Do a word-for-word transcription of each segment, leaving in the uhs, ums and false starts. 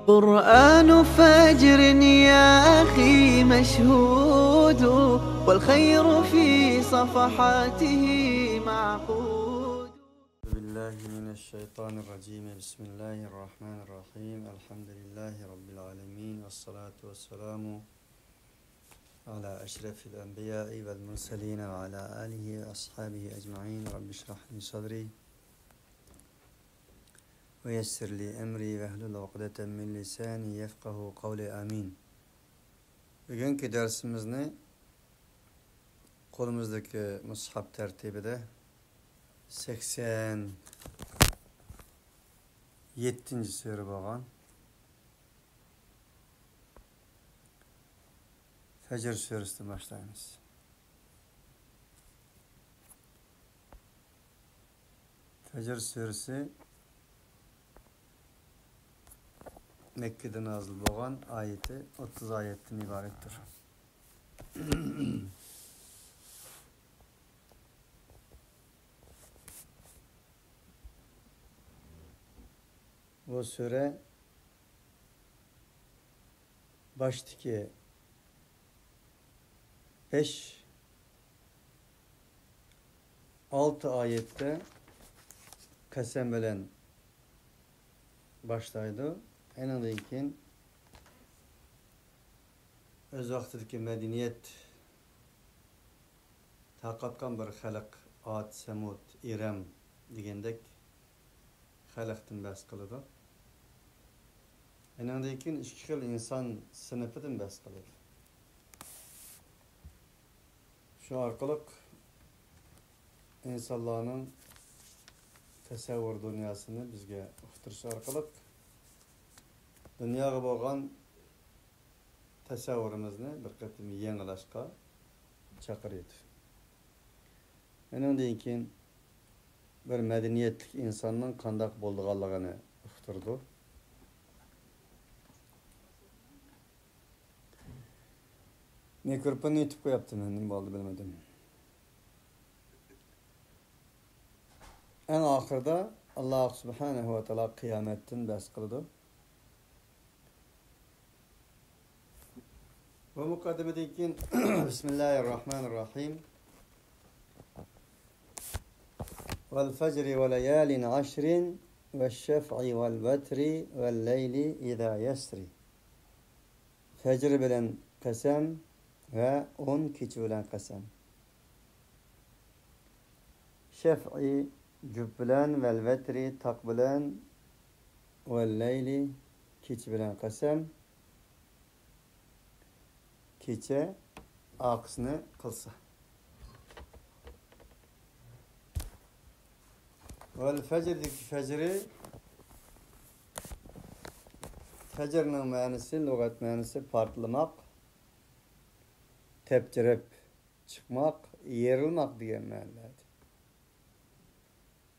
قرآن فجر يا أخي مشهود، والخير في صفحاته معقود. أعوذ بالله من الشيطان الرجيم. بسم الله الرحمن الرحيم. الحمد لله رب العالمين. والصلاة والسلام على أشرف الأنبياء والمرسلين وعلى آله وأصحابه أجمعين. رب اشرح لي صدري ويسر لي أمري واحلل عقدة من لساني يفقهوا قولي. آمين. بۈگۈنكى دەرسىمىزنى قولىمىزدىكى مۇسھەپ تەرتىپىدە سەكسەن يەتتىنچى سۈرە بولغان فەجر سۈرىسىدىن باشلايمىز. فەجر سۈرىسى مەككىدە نازىل بولغان، ئايىتى ئوتتۇز ئايەتتىن ئىبارەتتۇر. بۇ سۈرە باشتىكى بەش، ئالتە ئايەتتە قەسەم بىلەن باشلايدۇ. ئېنىڭدىن كېيىن ئۆز ۋاقتىدىكى مەدەنىيەت تارقاتقان بىر خەلق، ئاد، سەمۇد، ئىرەم دېگەندەك خەلقتىن بەھس قىلىدۇ. ئېنىڭدىن كېيىن ئىككى خىل ئىنسان سىنىپىدىن بەھس قىلىدۇ. شۇ ئارقىلىق ئىنسانلارنىڭ تەسەۋۋۇر دۇنياسىنى بىزگە ئۇقتۇرۇش ئارقىلىق دۇنياغا بولغان تەسەۋۋۇرىمىزنى بىر قېتىم يېڭىلاشقا چاقىرىدۇ. ئۇنىڭدىن كېيىن بىر مەدەنىيەتلىك ئىنساننىڭ قانداق بولىدىغانلىقىنى ئۇقتۇرىدۇ. مىكروفوننى يېتىپ قوياپتىمەن، نېمە بولدى بىلمىدىم. ئەڭ ئاخىرىدا ئاللاھ سۇبھانەھۇ ۋە تائالا قىيامەتتىن بەھس قىلىدۇ. بۇ مۇقەددىمىدىن كېيىن، بىسمىللاھىررەھمانىررەھىم. والفجر وليال عشر والشفع والوتر والليل إذا يسر. فەجر بىلەن قەسەم ۋە ئون كېچە بىلەن قەسەم. شەفئى جۈپ بىلەن، ۋەل ۋەترى تاق بىلەن، ۋەل لەيلى كېچە بىلەن قەسەم. كېچە ئارقىسىنى قىلسا. ۋەل فەجردىكى فەجرى، فەجرنىڭ مەنىسى، لۇغەت مەنىسى پارتلىماق، تەپچىرەپ چىقماق، يېرىلماق دېگەن مەنىلەردە.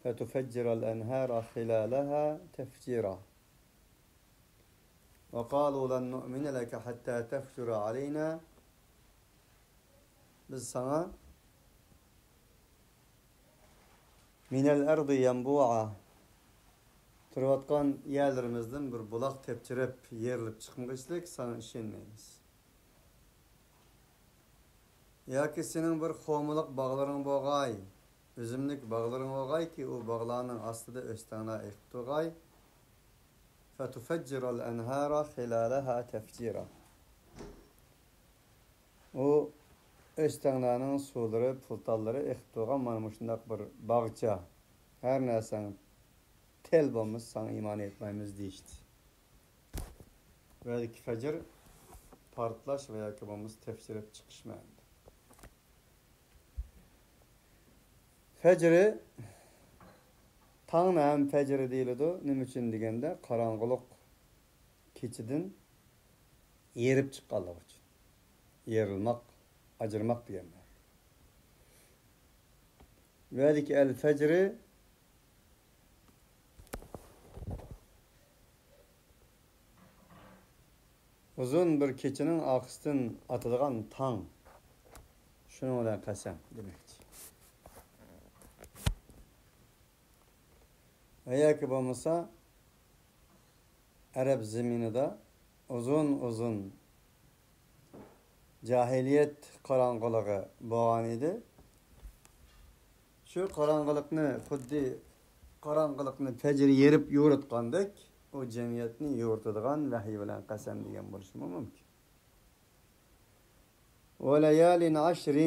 فتفجر الأنهار خلالها تفجيرا. وقالوا لن نؤمن لك حتى تفجر علينا. بىز ساڭا من الأرض ينبوعا، تۇرۇۋاتقان يەرلىرىمىزدىن بىر بۇلاق تەپچىرەپ يېرىلىپ چىقمىغۇچىلىك ساڭا ئىشەنمەيمىز. ياكى سېنىڭ بىر خورمىلىق باغلىرىڭ بولغاي، ئۈزۈملۈك باغلىرىڭ بولغايكى، ئۇ باغلارنىڭ ئاستىدا ئۆستەڭلار ئېقىپ تۇرغاي. فتفجر الأنهار خلالها تفجيرا. ئۇ ئۆستەڭلارنىڭ سۇلىرى، پۇلتانلىرى ئېقىپ تۇرغان مانا مۇشۇنداق بىر باغچا، ھەر نەرسەڭ تەل بولمىسا، ساڭا ئىمان ئېيتمايمىز دېيىشتى. ۋەدىكى فەجر پارتلاش ۋە ياكى بولمىسا تەپچىرەپ چىقىش مەنىدە. فەجرى، تاڭنى ھەم فەجرى دېيىلىدۇ. نېمە ئۈچۈن دېگەندە، قاراڭغۇلۇق كېچىدىن يېرىپ چىققانلىقى ئۈچۈن. يېرىلماق، ئاجرىماق دېگەن مەنە. ۋەدىكى ئەل فەجرى، ئۇزۇن بىر كېچىنىڭ ئارقىسىدىن ئاتىدىغان تاڭ، شۇنىڭ بىلەن قەسەم دېمەكچى. ۋە ياكى بولمىسا، ئەرەب زېمىنىدا ئۇزۇن-ئۇزۇن جاھىلىيەت قاراڭغۇلۇقى بولغان ئىدى. شۇ قاراڭغۇلۇقنى، خۇددى قاراڭغۇلۇقنى پەجر يېرىپ يورۇتقاندەك، ئۇ جەمئىيەتنى يورۇتىدىغان ۋەھىي بىلەن قەسەم دېگەن بولۇشىمۇ مۇمكىن. وليال عشر،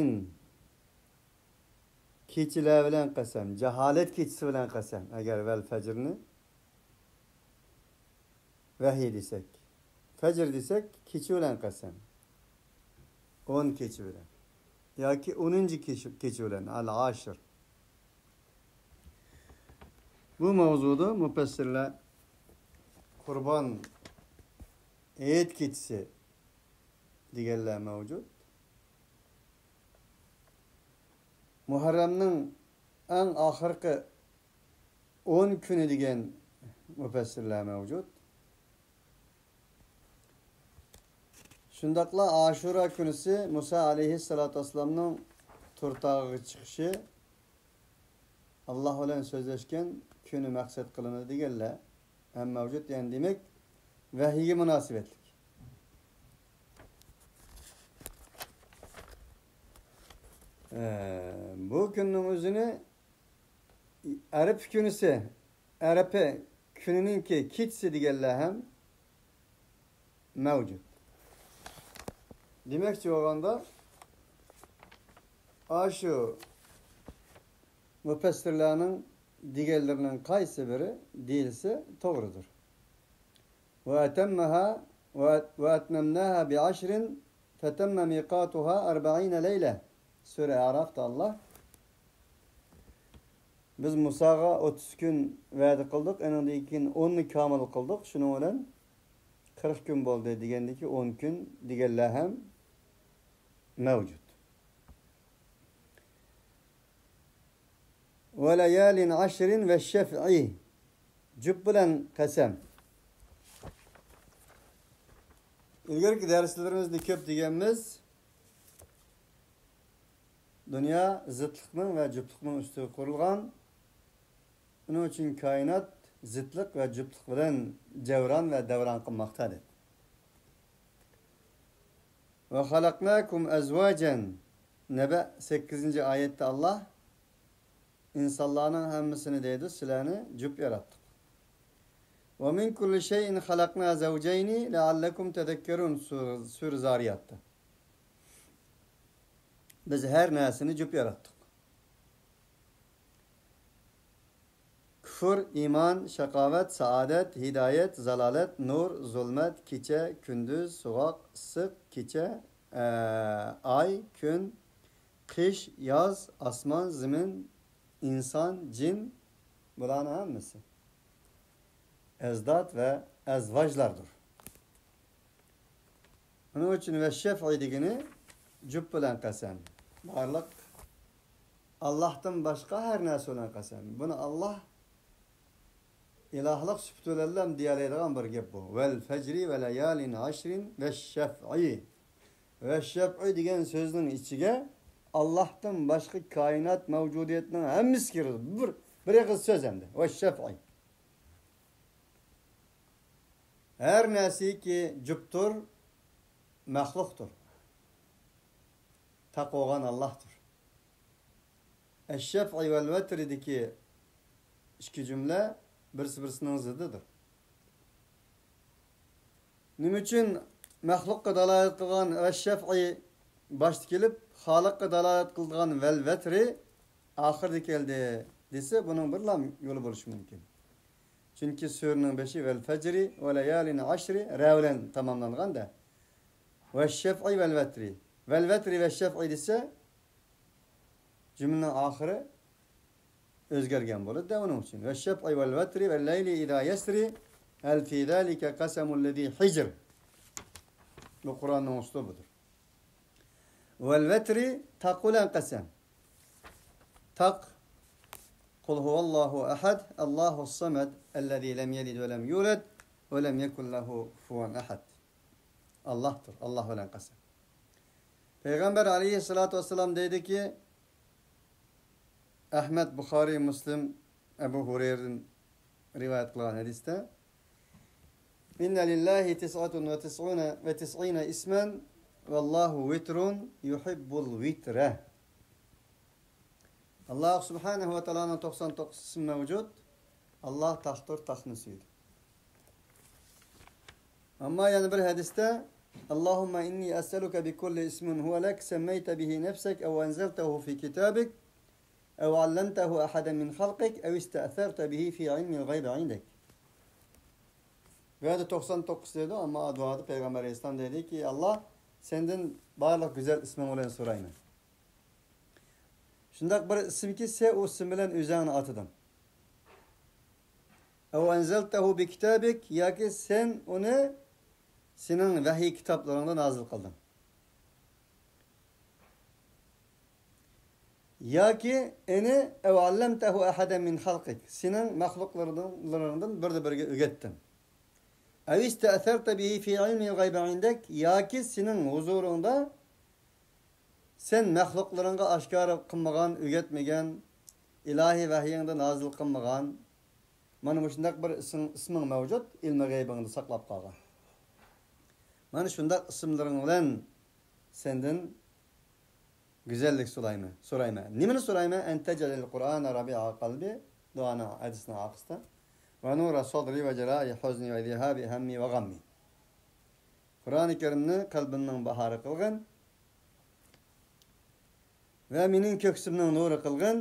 كېچىلەر بىلەن قەسەم، جاھالەت كېچىسى بىلەن قەسەم. ئەگەر ۋەل فەجرنى ۋەھىي دېسەك، فەجر دېسەك، كېچە بىلەن قەسەم. ئون كېچە بىلەن ياكى ئونىنچى كېچە، كېچە بىلەن، ئەل ئاشىر. بۇ ماۋزۇدا مۇپەسسىرلەر قۇربان ھېيت كېچىسى دېگەنلەر مەۋجۇت. مۇھەررەمنىڭ ئەڭ ئاخىرقى ئون كۈنى دېگەن مۇپەسسىرلەر مەۋجۇت. شۇنداقلا ئاشۇرا كۈنىسى مۇسا ئەلەيھىسسالاتۇ ۋەسسالامنىڭ تۇرتاغىغا چىقىشى، ئاللا بىلەن سۆزلەشكەن كۈنى مەقسەت قىلىنىدۇ دېگەنلەر ھەم مەۋجۇت. يەنى دېمەك، ۋەھىيگە مۇناسىۋەتلىك. ئە، بۇ كۈننىڭ ئۆزىنى ئەرەپە كۈنىسى، ئەرەپە كۈنىنىڭكى كېچىسى دېگەنلەر ھەم مەۋجۇت. دېمەكچى بولغاندا، ئاشۇ مۇپەسسىرلەرنىڭ دېگەنلىرىنىڭ قايسى بىرى دېيىلسە توغرىدۇر. وأتمها، وأت-، وأتممناها بعشر فتم ميقاتها أربعين ليلة. سۈرە ئەراپتا ئاللا، بىز مۇساغا ئوتتۇز كۈن ۋەدە قىلدۇق، ئېنىڭدىن كېيىن ئوننى كامىل قىلدۇق. شۇنىڭ بىلەن قىرىق كۈن بولدى دېگەندىكى ئون كۈن دېگەنلەر ھەم مەۋجۇت. وليال عشر والشفع. جۈپ بىلەن قەسەم. ئىلگىرىكى دەرسلىرىمىزدە كۆپ دېگەنمىز، دۇنيا زىتلىقنىڭ ۋە جۈپلۈكنىڭ ئۈستىگە قۇرۇلغان. ئۇنىڭ ئۈچۈن كائىنات زىتلىق ۋە جۈپلۈك بىلەن جەۋران ۋە دەۋران قىلماقتا، دەپ. وخلقناكم أزواجا. نەبە سەككىزىنچى ئايەتتە ئاللا، ئىنسانلارنىڭ ھەممىسىنى دەيدۇ، سىلەرنى جۈپ ياراتتۇق. ومن كل شيء خلقنا زوجين لعلكم تذكرون. سۈرە، سۈرە زارىياتتا. بىز ھەر نەرسىنى جۈپ ياراتتۇق. كۇفر، ئىمان، شاقاۋەت، سائادەت، ھىدايەت، زالالەت، نۇر، زۇلمەت، كېچە، كۈندۈز، سوغۇق، ئىسسىق، كېچە، ئە، ئاي، كۈن، قىش، ياز، ئاسمان، زېمىن، ئىنسان، جىن، بۇلارنىڭ ھەممىسى ئەزداد ۋە ئەزۋاجلاردۇر. ئۇنىڭ ئۈچۈن ۋەششەفئى دېگىنى جۈپ بىلەن قەسەم. بارلىق ئاللاھتىن باشقا ھەر نەرسە بىلەن قەسەم. بۇنى ئاللاھ ئىلاھلىق سۈپىتى بىلەنلا دېيەلەيدىغان بىر گەپ بۇ. ۋەل فەجرى ۋە لەيالىن ئەشرىن ۋەششەفئى. ۋەششەفئى دېگەن سۆزنىڭ ئىچىگە ئاللاھتىن باشقا كائىنات مەۋجۇدىيەتنىڭ ھەممىسى كىرىدۇ. بىر، بىر ئېغىز سۆز ئەمدى. ۋەششەفئى. ھەر نەرسىكى جۈپتۇر، مەخلۇقتۇر. تاق بولغان ئاللاھتۇر. ئەششەفئى ۋەل ۋەترىدىكى ئىككى جۈملە بىرسى-بىرسىنىڭ زىددىدۇر. نېمە ئۈچۈن مەخلۇققا دالالەت قىلغان ۋەششەفئى باشتا كېلىپ، خالىققا دالالەت قىلىدىغان ۋەل ۋەترى ئاخىرىدا كەلدى دېسە، بۇنىڭ بىرلا يولى بولۇشى مۇمكىن. چۈنكى سۈرىنىڭ بېشى ۋەل فەجرى ۋە لەيالىن ئەشرى رە بىلەن تاماملانغاندا، ۋەششەفئى ۋەل ۋەترى. ۋەل ۋەترى ۋەششەفئى دېسە، جۈملىنىڭ ئاخىرى ئۆزگەرگەن بولىدۇ-دە ئۇنىڭ ئۈچۈن. ۋەششەفئى ۋەل ۋەترى ۋەل لەيلى ئىزا يەسرى ھەل فى زالىكە قەسەمۇل لەزى ھىجر. بۇ قۇرئاننىڭ ئۇسلۇبىدۇر. ۋەل ۋەترى، تاق بىلەن قەسەم. تاق، قۇل ھۇۋەللاھۇ ئەھەد، ئاللاھۇس سەمەد، ئەللەزى لەم يەلىد ۋە لەم يۇلەد، ۋە لەم يەكۇن لەھۇ كۇفۇۋەن ئەھەد. ئاللاھتۇر، ئاللاھ بىلەن قەسەم. پەيغەمبەر ئەلەيھىسسالاتۇ ۋەسسالام دەيدىكى، ئەھمەد، بۇخارىي، مۇسلىم، ئەبۇ ھۇرەيرىدىن رىۋايەت قىلغان ھەدىستە، إن لله تسعة وتسعون وتسعين اسما والله وتر يحب الوتر. ئاللاھ سۇبھانەھۇ ۋە تائالانىڭ توقسان توققۇز ئىسمى مەۋجۇت. ئاللاھ تاختۇر، تاختنى سۆيىدۇ. ئەمما يەنە بىر ھەدىستە، اللهم إني أسألك بكل اسم هو لك سميت به نفسك أو أنزلته في كتابك أو علمته أحدا من خلقك أو استأثرت به في علم الغيب عندك. بۇ يەردە توقسان توققۇز دەيدۇ، ئەمما دۇئادا پەيغەمبەر ئەلەيھىسسالام دەيدىكى، ئاللاھ، سەندىن بارلىق گۈزەل ئىسمىڭ بىلەن سورايمەن. شۇنداق بىر ئىسىمكى، سەن ئۇ ئىسىم بىلەن ئۆزۈڭنى ئاتىدىڭ. أو أنزلته بكتابك، ياكى سەن ئۇنى سېنىڭ ۋەھىي كىتابلىرىڭدا نازىل قىلدىڭ. ياكى ئېنى أو علمته أحدا من خلقك، سېنىڭ مەخلۇقلىرىڭدىن بىرىدە بىرىگە ئۆگەتتىڭ. أو استأثرت به في علم الغيب عندك، ياكى سېنىڭ ھۇزۇرۇڭدا سەن مەخلۇقلىرىڭغا ئاشكارا قىلمىغان، ئۆگەتمىگەن، ئىلاھىي ۋەھىيىڭدە نازىل قىلمىغان، مانا مۇشۇنداق بىر ئىسىڭ، ئىسمىڭ مەۋجۇت، ئىلمى غەيبىڭدە ساقلاپ قالغان. مانا شۇنداق ئىسىملىرىڭ بىلەن سەندىن گۈزەللىك سورايمەن، سورايمەن. نېمىنى سورايمەن؟ أن تجعل القرآن ربيع قلبي، دۇئانىڭ، ھەدىسنىڭ ئارقىسىدا. ونور صدري وجلاء حزني وذهاب همي وغمي. قۇرئانى كەرىمنى قەلبىمنىڭ باھارى قىلغىن ۋە مېنىڭ كۆكسۈمنىڭ نۇرى قىلغىن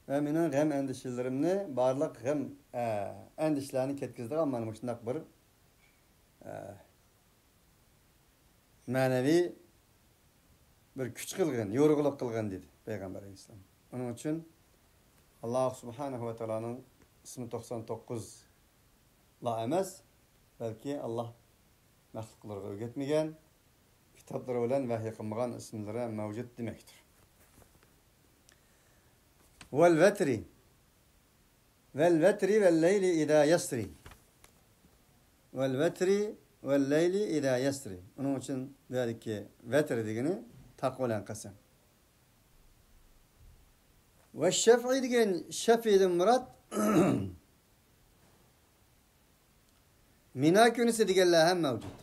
ۋە مېنىڭ غەم ئەندىشىلىرىمنى، بارلىق غەم، ئە، ئەندىشىلەرنى كەتكۈزىدىغان مانا مۇشۇنداق بىر، ئە، مەنىۋى بىر كۈچ قىلغىن، يورۇقلۇق قىلغىن، دېدى پەيغەمبەر ئەلەيھىسسالام. ئۇنىڭ ئۈچۈن ئاللاھ سۇبھانەھۇ ۋە تائالانىڭ ئىسمى توقسان توققۇزلا ئەمەس، بەلكى ئاللاھ مەخلۇقلىرىغا ئۆگەتمىگەن، كىتابلىرى بىلەن ۋەھىي قىلمىغان ئىسىملىرى ھەم مەۋجۇت دېمەكتۇر. ۋەل ۋەترى. ۋەل ۋەترى ۋەل لەيلى ئىزا يەسرى. ۋەل ۋەترى ۋەل لەيلى ئىزا يەسرى. ئۇنىڭ ئۈچۈن بۇ يەردىكى ۋەتر دېگىنى تاقا بىلەن قەسەم. ۋە شەفئى دېگەن، شەفئىدىن مۇراد مىنا كۈنىسى دېگەنلەر ھەم مەۋجۇت.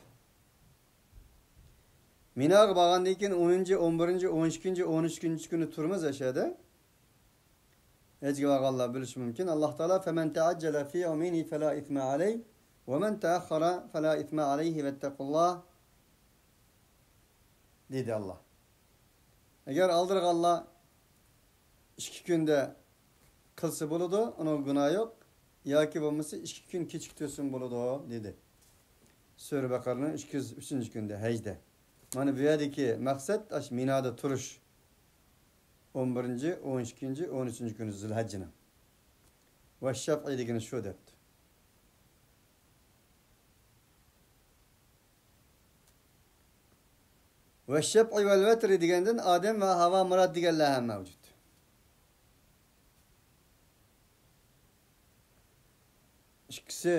مىناغا بارغاندىن كېيىن ئونىنچى، ئون بىرىنچى، ئون ئىككىنچى، ئون ئۈچىنچى كۈنى تۇرىمىز ئەشەدە. ھەجگە بارغانلار بىلىشى مۇمكىن. ئاللاھ تائالا فَمَنْ تَعَجَّلَ فِي يَوْمَيْنِ فَلَا إِثْمَ عَلَيْهِ وَمَنْ تَأَخَّرَ فَلَا إِثْمَ عَلَيْهِ وَاتَّقُوا اللَّهَ دېدى ئاللاھ. ئەگەر ئالدىرىغانلار ئىككى كۈندە قىلسا بولىدۇ، ئۇنىڭ گۇناھى يوق. ياكى بولمىسا ئىككى كۈن كېچىكتۈرسىمۇ بولىدۇ، دېدى. سۈرە بەقەرىنىڭ ئىككى يۈز ئۈچىنچى كۈندە، ھەجدە. مانا بۇ يەردىكى مەقسەت ئاشۇ مىنادا تۇرۇش. ئون بىرىنچى، ئون ئىككىنچى، ئون ئۈچىنچى كۈنى زۇلھەججىنىڭ. ۋە شەفئى دېگىنى شۇ دەپتۇ. ۋە شەفئى ۋەل ۋەترى دېگەندىن ئادەم ۋە ھاۋا مۇراد دېگەنلەر ھەم مەۋجۇت. ئىككىسى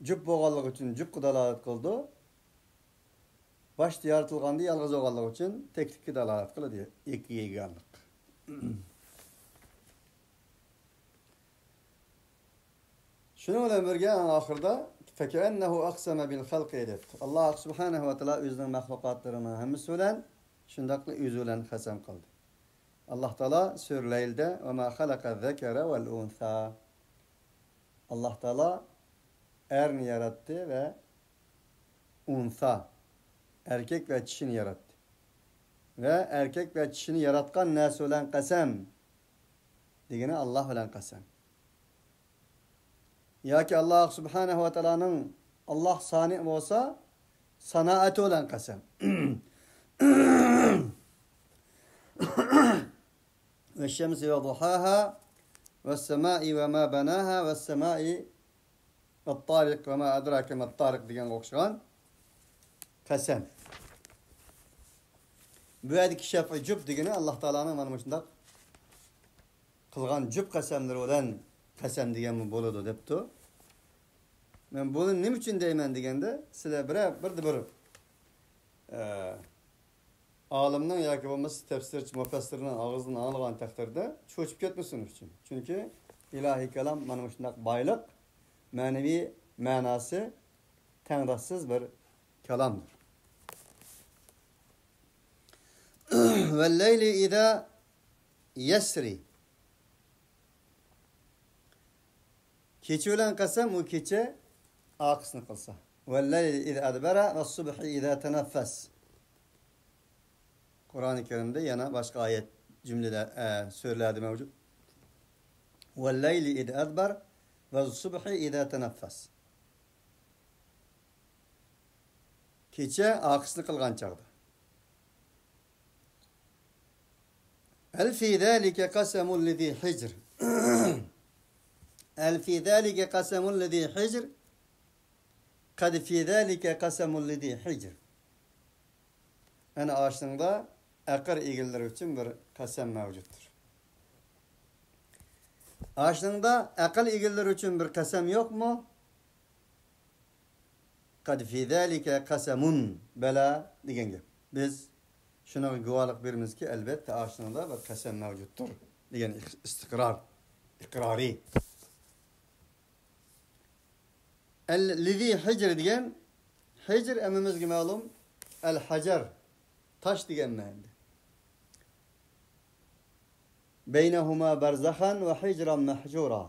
جۈپ بولغانلىقى ئۈچۈن جۈپكە دالالەت قىلىدۇ. باشتا يارىتىلغاندا يالغۇز بولغانلىقى ئۈچۈن تەكلىككە دالالەت قىلىدۇ. ئېكى يېگانلىق. شۇنىڭ بىلەن بىرگە ئەڭ ئاخىرىدا فَكَأَنَّهُ أَقْسَمَ بِالْخَلْقِ دەپتۇ. ئاللاھ سۇبھانەھۇ ۋە تائالا ئۆزىنىڭ مەخلۇقاتلىرىنىڭ ھەممىسى بىلەن شۇنداقلا ئۆزى بىلەن قەسەم قىلدى. ئاللاھ تائالا سۈرە لەيلدە وَمَا خَلَقَ الذَّكَرَ وَالْأُنْثَى. ئاللاھ تائالا ئەرنى ياراتتى ۋە ئۇنسا، ئەركەك ۋە چىشىنى ياراتتى. ۋە ئەركەك ۋە چىشىنى ياراتقان نەرسە بىلەن قەسەم دېگىنى ئاللاھ بىلەن قەسەم. ياكى ئاللاھ سۇبھانەھۇ ۋە تائالانىڭ، ئاللاھ سانى بولسا، سانائەتى بىلەن قەسەم. وَالشَّمْسِ وَضُحَاهَا وَالسَّمَاءِ وَمَا بَنَاهَا وَالسَّمَاءِ وَالطَّارِقِ وَمَا أَدْرَاكَ مَا الطَّارِقُ دېگەنگە ئوخشىغان قەسەم. بۇ يەردىكى شەفئى جۈپ دېگىنى ئاللاھ تائالانىڭ مانا مۇشۇنداق قىلغان جۈپ قەسەملىرى بىلەن قەسەم دېگەنمۇ بولىدۇ دەپتۇ. مەن بۇنى نېمە ئۈچۈن دەيمەن دېگەندە، سىلەر بىرەر، بىردە بىر، ئە، ئالىمنىڭ ياكى بولمىسا تەپسىرچى، مۇپەسسىرنىڭ ئاغزىدىن ئاڭلىغان تەقدىردە چۆچۈپ كەتمىسۇن ئۈچۈن. چۈنكى ئىلاھىي كالام مانا مۇشۇنداق بايلىق، مەنىۋى مەناسى تەڭداشسىز بىر كالامدۇر. ۋەللەيلى ئىزا يەسرى. كېچە بىلەن قەسەم، ئۇ كېچە ئارقىسىنى قىلسا. ۋەللەيلى ئىز ئەدبەرە ۋەسسۇبھى ئىزا تەنەففەس. قۇرئانى كەرىمدە يەنە باشقا ئايەت، جۈملىلەر، ئە، سۈرىلەردە مەۋجۇت. ۋەللەيلى ئىز ئەدبەر ۋەسسۇبھى ئىزا تەنەففەس. كېچە ئارقىسىنى قىلغان چاغدا. ھەل فى زالىكە قەسەمۇن لىزى ھىجر. ھەل فى زالىكە قەسەمۇن لىزى ھىجر. قەد فى زالىكە قەسەمۇن لىزى ھىجر. ئەنە ئاشۇنىڭدا ئەقىل ئىگىلىرى ئۈچۈن بىر قەسەم مەۋجۇتتۇر. ئاشۇنىڭدا ئەقىل ئىگىلىرى ئۈچۈن بىر قەسەم يوقمۇ؟ قەد فى زالىكە قەسەمۇن، بەلى دېگەن گەپ. بىز شۇنىڭغا گۇۋاھلىق بېرىمىزكى، ئەلۋەتتە، ئاشۇنىڭدا بىر قەسەم مەۋجۇتتۇر دېگەن ئىق-، ئىستىقرار، ئىقرارى. ئەل-، لىزى ھىجر دېگەن، ھىجر ھەممىمىزگە مەلۇم، ئەل ھەجەر، تاش دېگەن مەنىدە. بەينەھۇما بەرزەخەن ۋە ھىجران مەھجۇرا.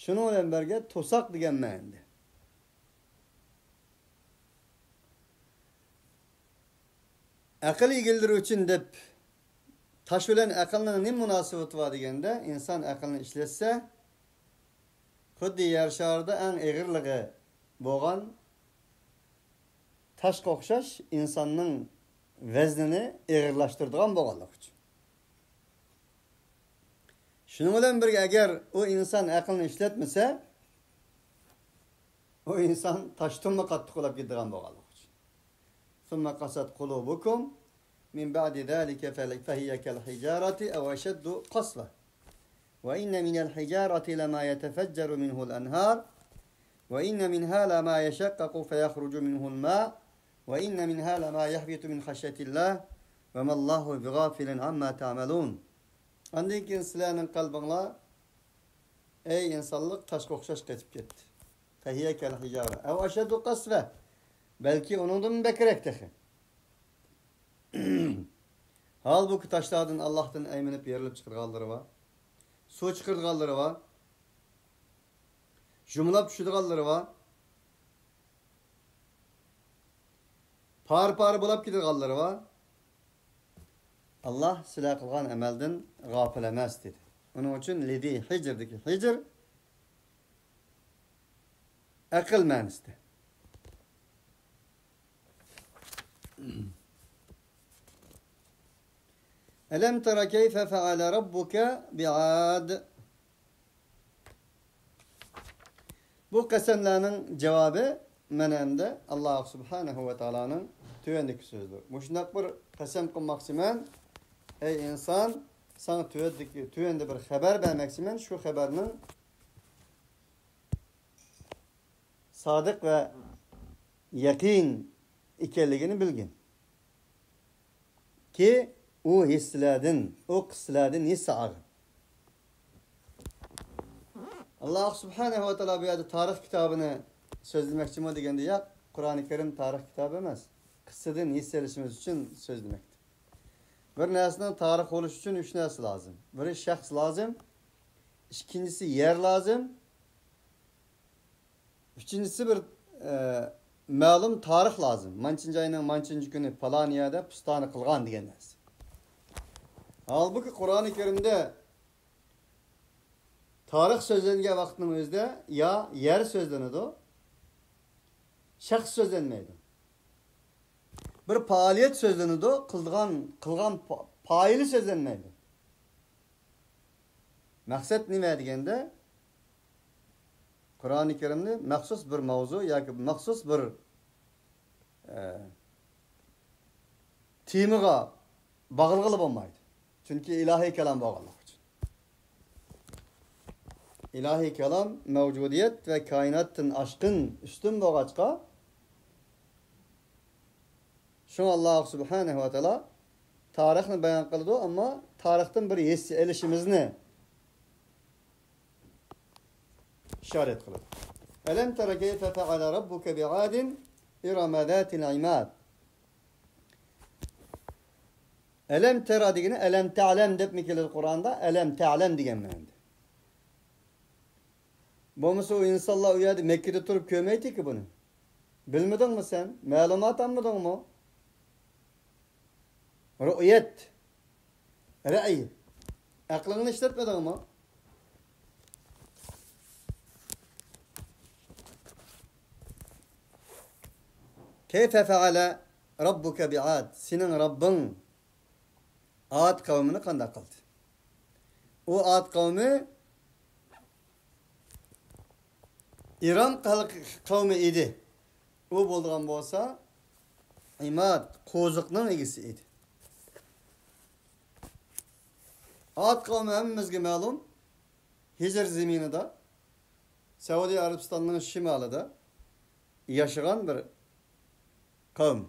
شۇنىڭ بىلەن بىرگە توساق دېگەن مەنىدە. ئەقىل ئىگىلىرى ئۈچۈن دەپ، تاش بىلەن ئەقىلنىڭ نېمە مۇناسىۋىتى بار دېگەندە، ئىنسان ئەقىلنى ئىشلەتسە، خۇددى يەر شارىدا ئەڭ ئېغىرلىقى بولغان تاشقا ئوخشاش، ئىنساننىڭ ۋەزنىنى ئېغىرلاشتۇرىدىغان بولغانلىقى ئۈچۈن. شۇنىڭ بىلەن بىرگە، ئەگەر ئۇ ئىنسان ئەقلىنى ئىشلەتمىسە، ئۇ ئىنسان تاشتىنمۇ قاتتىق بولاپ كېتىدىغان بولغانلىقى ئۈچۈن. ثم قست قلوبكم من بعد ذلك فهي كالحجارة أو أشد قسوة وإن من الحجارة لما يتفجر منه الأنهار وإن منها لما يشقق فيخرج منه الماء وإن منها لما يهبط من خشية الله وما الله بغافل عما تعملون. ئاندىن كېيىن سىلەرنىڭ قەلبىڭلار، ئەي ئىنسانلىق، تاشقا ئوخشاش قېتىپ كەتتى. فهي كالحجارة أو أشد قسوة. بەلكى ئۇنىڭدىن بەكرەك تېخى. ھالبۇكى، تاشلاردىن ئاللاھتىن ئەيمىنىپ يېرىلىپ چىقىدىغانلىرى بار. سۇ چىقىرىدىغانلىرى بار. يۇمىلاپ چۈشىدىغانلىرى بار. پارە-پارە بولاپ كېتىدىغانلىرى بار. ئاللاھ سىلەر قىلغان ئەمەلدىن غاپىل ئەمەس، دېدى. ئۇنىڭ ئۈچۈن لىزى ھىجردىكى ھىجر ئەقىل مەنىسىدە. ألم تر كيف فعل ربك بعاد. بۇ قەسەملەرنىڭ جاۋابى مانا ئەمدى ئاللاھ سۇبھانەھۇ ۋە تائالانىڭ تۆۋەندىكى سۆزىدۇر. مۇشۇنداق بىر قەسەم قىلماقچىمەن، ئەي ئىنسان، ساڭا تۆۋەندىكى، تۆۋەندە بىر خەۋەر بەرمەكچىمەن. شۇ خەۋەرنىڭ سادىق ۋە يەقىن ئىكەنلىكىنى بىلگىن. كى، ئۇ ھېسسىلەردىن، ئۇ قىسسىلەردىن ھېس ئالغىن. ئاللاھ سۇبھانەھۇ ۋە تائالا بۇ يەردە تارىخ كىتابىنى سۆزلىمەكچىمۇ دېگەندە، ياق، قۇرئانى كەرىم تارىخ كىتابى ئەمەس. قىسسىدىن ھېس ئېلىشىمىز ئۈچۈن سۆزلىمەكتە. بىر نەرسىنىڭ تارىخ بولۇشى ئۈچۈن ئۈچ نەرسە لازىم. بىرى شەخس لازىم، ئىككىنچىسى يەر لازىم، ئۈچىنچىسى بىر، ئە، مەلۇم تارىخ لازىم. مانچىنچى ئاينىڭ مانچىنچى كۈنى پالان يەردە پۇستانى قىلغان دېگەن نەرسە. ھالبۇكى، قۇرئانى كەرىمدە تارىخ سۆزلەنگەن ۋاقىتنىڭ ئۆزىدە يا يەر سۆزلىنىدۇ، شەخس سۆزلەنمەيدۇ. بىر پائالىيەت سۆزلىنىدۇ، قىلغان، قىلغان پا-، پائىلى سۆزلەنمەيدۇ. مەقسەت نېمە دېگەندە، قۇرئانى كەرىمنى مەخسۇس بىر ماۋزۇ ياكى مەخسۇس بىر، ئە، تېمىغا باغلىغىلى بولمايدۇ. چۈنكى ئىلاھىي كالام بولغانلىقى ئۈچۈن. ئىلاھىي كالام مەۋجۇدىيەت ۋە كائىناتتىن ئاشقۇن، ئۈستۈن بولغاچقا، شۇڭا ئاللاھ سۇبھانەھۇ ۋە تائالا تارىخنى بايان قىلىدۇ، ئەمما تارىختىن بىر ھېس ئېلىشىمىزنى ئىشارەت قىلىدۇ. ألم تر كيف فعل ربك بعاد إرم ذات العماد. ئەلەم تەرا دېگىنى ئەلەم تەلەم دەپمۇ كېلىدۇ قۇرئاندا، ئەلەم تەلەم دېگەن مەنىدە. بولمىسا ئۇ ئىنسانلار ئۇ يەردە مەككىدە تۇرۇپ كۆرمەيتتىكى بۇنى. بىلمىدىڭمۇ سەن؟ مەلۇمات ئالمىدىڭمۇ؟ رؤية، رەي. ئەقلىڭنى ئىشلەتمىدىڭمۇ؟ كيف فعل ربك بعاد. سېنىڭ رەببىڭ ئاد قەۋمىنى قانداق قىلدى؟ ئۇ ئاد قەۋمى ئىرام خەلق قەۋمى ئىدى. ئۇ بولىدىغان بولسا، ئىماد، قوزۇقنىڭ ئىگىسى ئىدى. ئاد قەۋمى ھەممىمىزگە مەلۇم، ھىجر زېمىنىدا سەئۇدى ئەرەبىستاننىڭ شىمالىدا ياشىغان بىر قەۋم.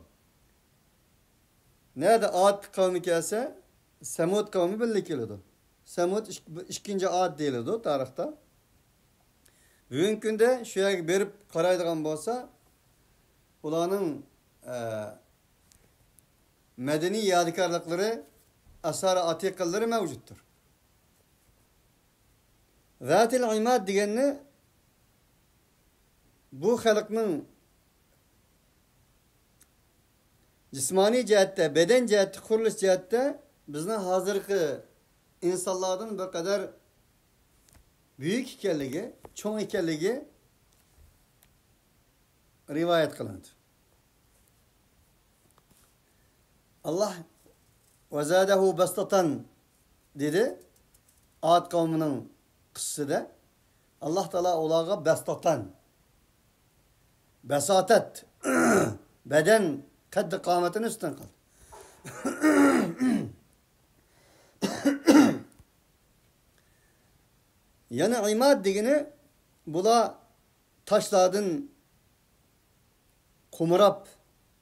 نەدە ئاد قەۋمى كەلسە، سەمۇد قەۋمى بىللە كېلىدۇ. سەمۇد ئىك-، ئىككىنچى ئاد دېيىلىدۇ تارىختا. بۈگۈنكى كۈندە شۇ يەرگە بېرىپ قارايدىغان بولسا، ئۇلارنىڭ، ئە، مەدەنىي يادىكارلىقلىرى، ئاسارە ئاتىقىلىرى مەۋجۇتتۇر. زاتىل ئىماد دېگەننى بۇ خەلقنىڭ جىسمانىي جەھەتتە، بەدەن جەھەتتە، قۇرۇلۇش جەھەتتە بىزنىڭ ھازىرقى ئىنسانلاردىن بىر قەدەر بۈيۈك ئىكەنلىكى، چوڭ ئىكەنلىكى رىۋايەت قىلىنىدۇ. ئاللاھ «ۋەزادەھۇ بەستەتەن» دېدى. ئاد قەۋمىنىڭ قىسسىسىدە ئاللاھ تائالا ئۇلارغا بەستەتەن، بەساتەت، بەدەن قەددى قامىتىنى ئۈستۈن قىلدى. يەنە ئىماد دېگىنى بۇلار تاشلاردىن قۇمراپ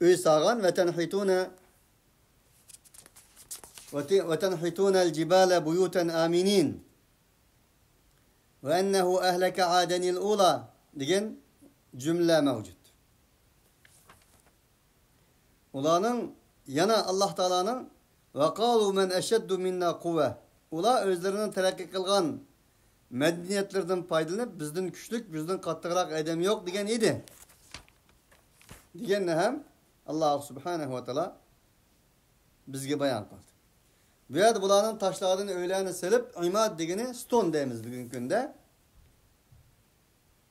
ئۆي سالغان. وتنحتون، وتنحتون الجبال بيوتا آمنين وأنه أهلك عادا الأولى دېگەن جۈملە مەۋجۇت. ئۇلارنىڭ يەنە ئاللاھ تائالانىڭ «وقالوا من أشد منا قوة». ئۇلار ئۆزلىرىنىڭ تەرەققىي قىلغان مەدەنىيەتلىرىدىن پايدىلىنىپ، «بىزدىن كۈچلۈك، بىزدىن قاتتىقراق ئادەم يوق» دېگەن ئىدى. دېگەننى ھەم ئاللاھ سۇبھانەھۇ ۋە تائالا بىزگە بايان قىلدى. بۇ يەردە بۇلارنىڭ تاشلاردىن ئۆيلەرنى سېلىپ، ئىماد دېگىنى ستون دەيمىز بۈگۈنكى كۈندە.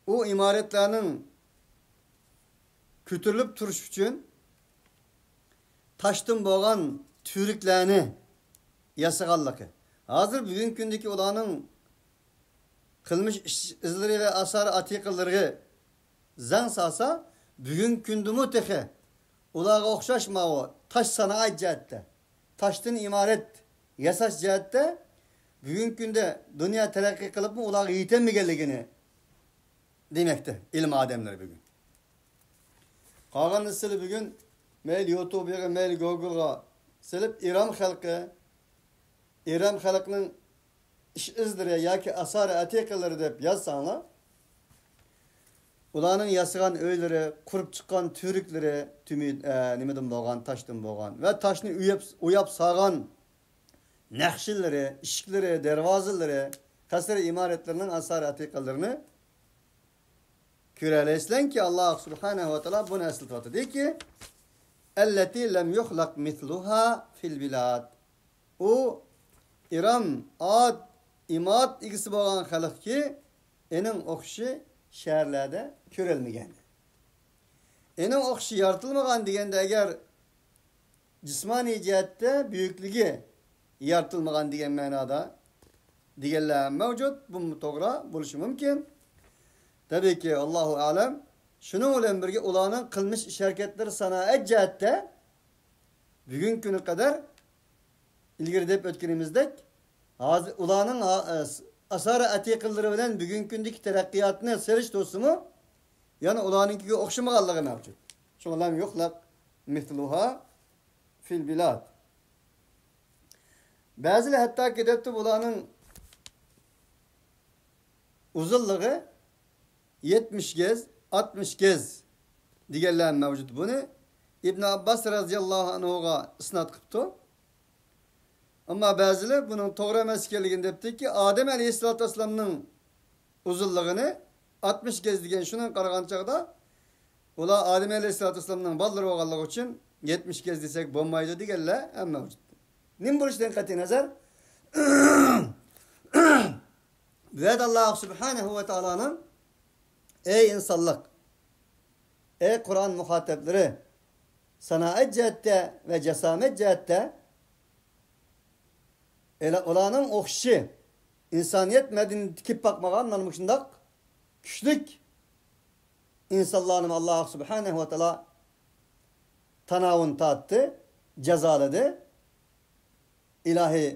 ئۇ ئىمارەتلەرنىڭ كۆتۈرۈلۈپ تۇرۇش ئۈچۈن تاشتىن بولغان تۈۋرۈكلەرنى ياسىغانلىقى. ھازىر بۈگۈنكى كۈندىكى ئۇلارنىڭ قىلمىش ئىش ئىزلىرى ۋە ئاسارە ئاتىقىلىرىغا زەڭ سالسا، بۈگۈنكى كۈندىمۇ تېخى ئۇلارغا ئوخشاش ماۋۇ تاش سانائەت جەھەتتە، تاشتىن ئىمارەت ياساش جەھەتتە بۈگۈنكى كۈندە دۇنيا تەرەققىي قىلىپمۇ ئۇلارغا يېتەلمىگەنلىكىنى دېمەكتە ئىلىم ئادەملىرى بۈگۈن. قالغان نەرسىلەر بۈگۈن مەيلى يۇتۇبىغا، مەيلى گوگولغا سېلىپ، ئىرام خەلقى، ئىرام خەلقنىڭ ئىش ئىزلىرى ياكى ئاسارە ئەتىقىلىرى دەپ يازساڭلار، ئۇلارنىڭ ياسىغان ئۆيلىرى، قۇرۇپ چىققان تۈۋرۈكلىرى، تۈمۈ-، ئە، نېمىدىن بولغان، تاشتىن بولغان ۋە تاشنى ئوياپ، ئوياپ سالغان نەقىشلىرى، ئىشىكلىرى، دەرۋازىلىرى، قەسىر ئىمارەتلىرىنىڭ ئاسارە ئەتىقىلىرىنى كۆرەلەيسىلەركى، ئاللاھ سۇبھانەھۇ ۋە تائالا بۇنى ئەسلىتىۋاتىدۇكى، «التي لم يخلق مثلها في البلاد». ئۇ ئىرام، ئاد، ئىماد ئىگىسى بولغان خەلقكى، ئېنىڭ ئوخشىشى شەھەرلەردە كۆرۈلمىگەن. ئېنىڭ ئوخشىشى يارىتىلمىغان دېگەندە، ئەگەر جىسمانىي جەھەتتە بۈيۈكلۈكى يارىتىلمىغان دېگەن مەنادا دېگەنلەر ھەم مەۋجۇت. بۇمۇ توغرا بولۇشى مۇمكىن. تەبىئىيكى، ئاللاھۇ ئەلەم. شۇنىڭ بىلەن بىرگە، ئۇلارنىڭ قىلمىش ئىش ھەرىكەتلىرى سانائەت جەھەتتە بۈگۈنكى كۈنگە قەدەر، ئىلگىرى دەپ ئۆتكىنىمىزدەك، ھازىر ئۇلارنىڭ ھا-، ئاسارە ئەتىقىلىرى بىلەن بۈگۈنكى كۈندىكى تەرەققىياتنى سېلىشتۇرسىمۇ، يەنە ئۇلارنىڭكىگە ئوخشىمىغانلىقى مەۋجۇت. شۇڭا «لم يخلق مثلها في البلاد». بەزىلەر ھەتتاكى دەپتۇ، بۇلارنىڭ ئۇزۇنلۇقى يەتمىش گەز، ئاتمىش گەز دېگەنلەر مەۋجۇت. بۇنى ئىبن ئابباس رەزىياللاھۇ ئەنھۇغا ئىسناد قىپتۇ. ئەمما بەزىلەر بۇنىڭ توغرا ئەمەس ئىكەنلىكىنى دەپتىكى، ئادەم ئەلەيھىسسالاتۇ ۋەسسالامنىڭ ئۇزۇنلۇقىنى ئاتمىش گەز دېگەن، شۇنىڭغا قارىغان چاغدا ئۇلار ئادەم ئەلەيھىسسالاتۇ ۋەسسالامنىڭ بالىلىرى بولغانلىقى ئۈچۈن يەتمىش گەز دېسەك بولمايدۇ دېگەنلەر ھەم مەۋجۇت. نېمە بولۇشىدىن قەتئىينەزەر، بۇ يەردە ئاللاھ سۇبھانەھۇ ۋە تائالانىڭ، ئەي ئىنسانلىق، ئەي قۇرئان مۇخاتەپلىرى، سانائەت جەھەتتە ۋە جاسامەت جەھەتتە ئۇلارنىڭ ئوخشىشى، ئىنسانىيەت مەدەنىيىتى كېلىپ باقمىغان مانا مۇشۇنداق كۈچلۈك ئىنسانلارنى ئاللاھ سۇبھانەھۇ ۋە تائالا تاناۋۇن تارتتى، جازالىدى ئىلاھىي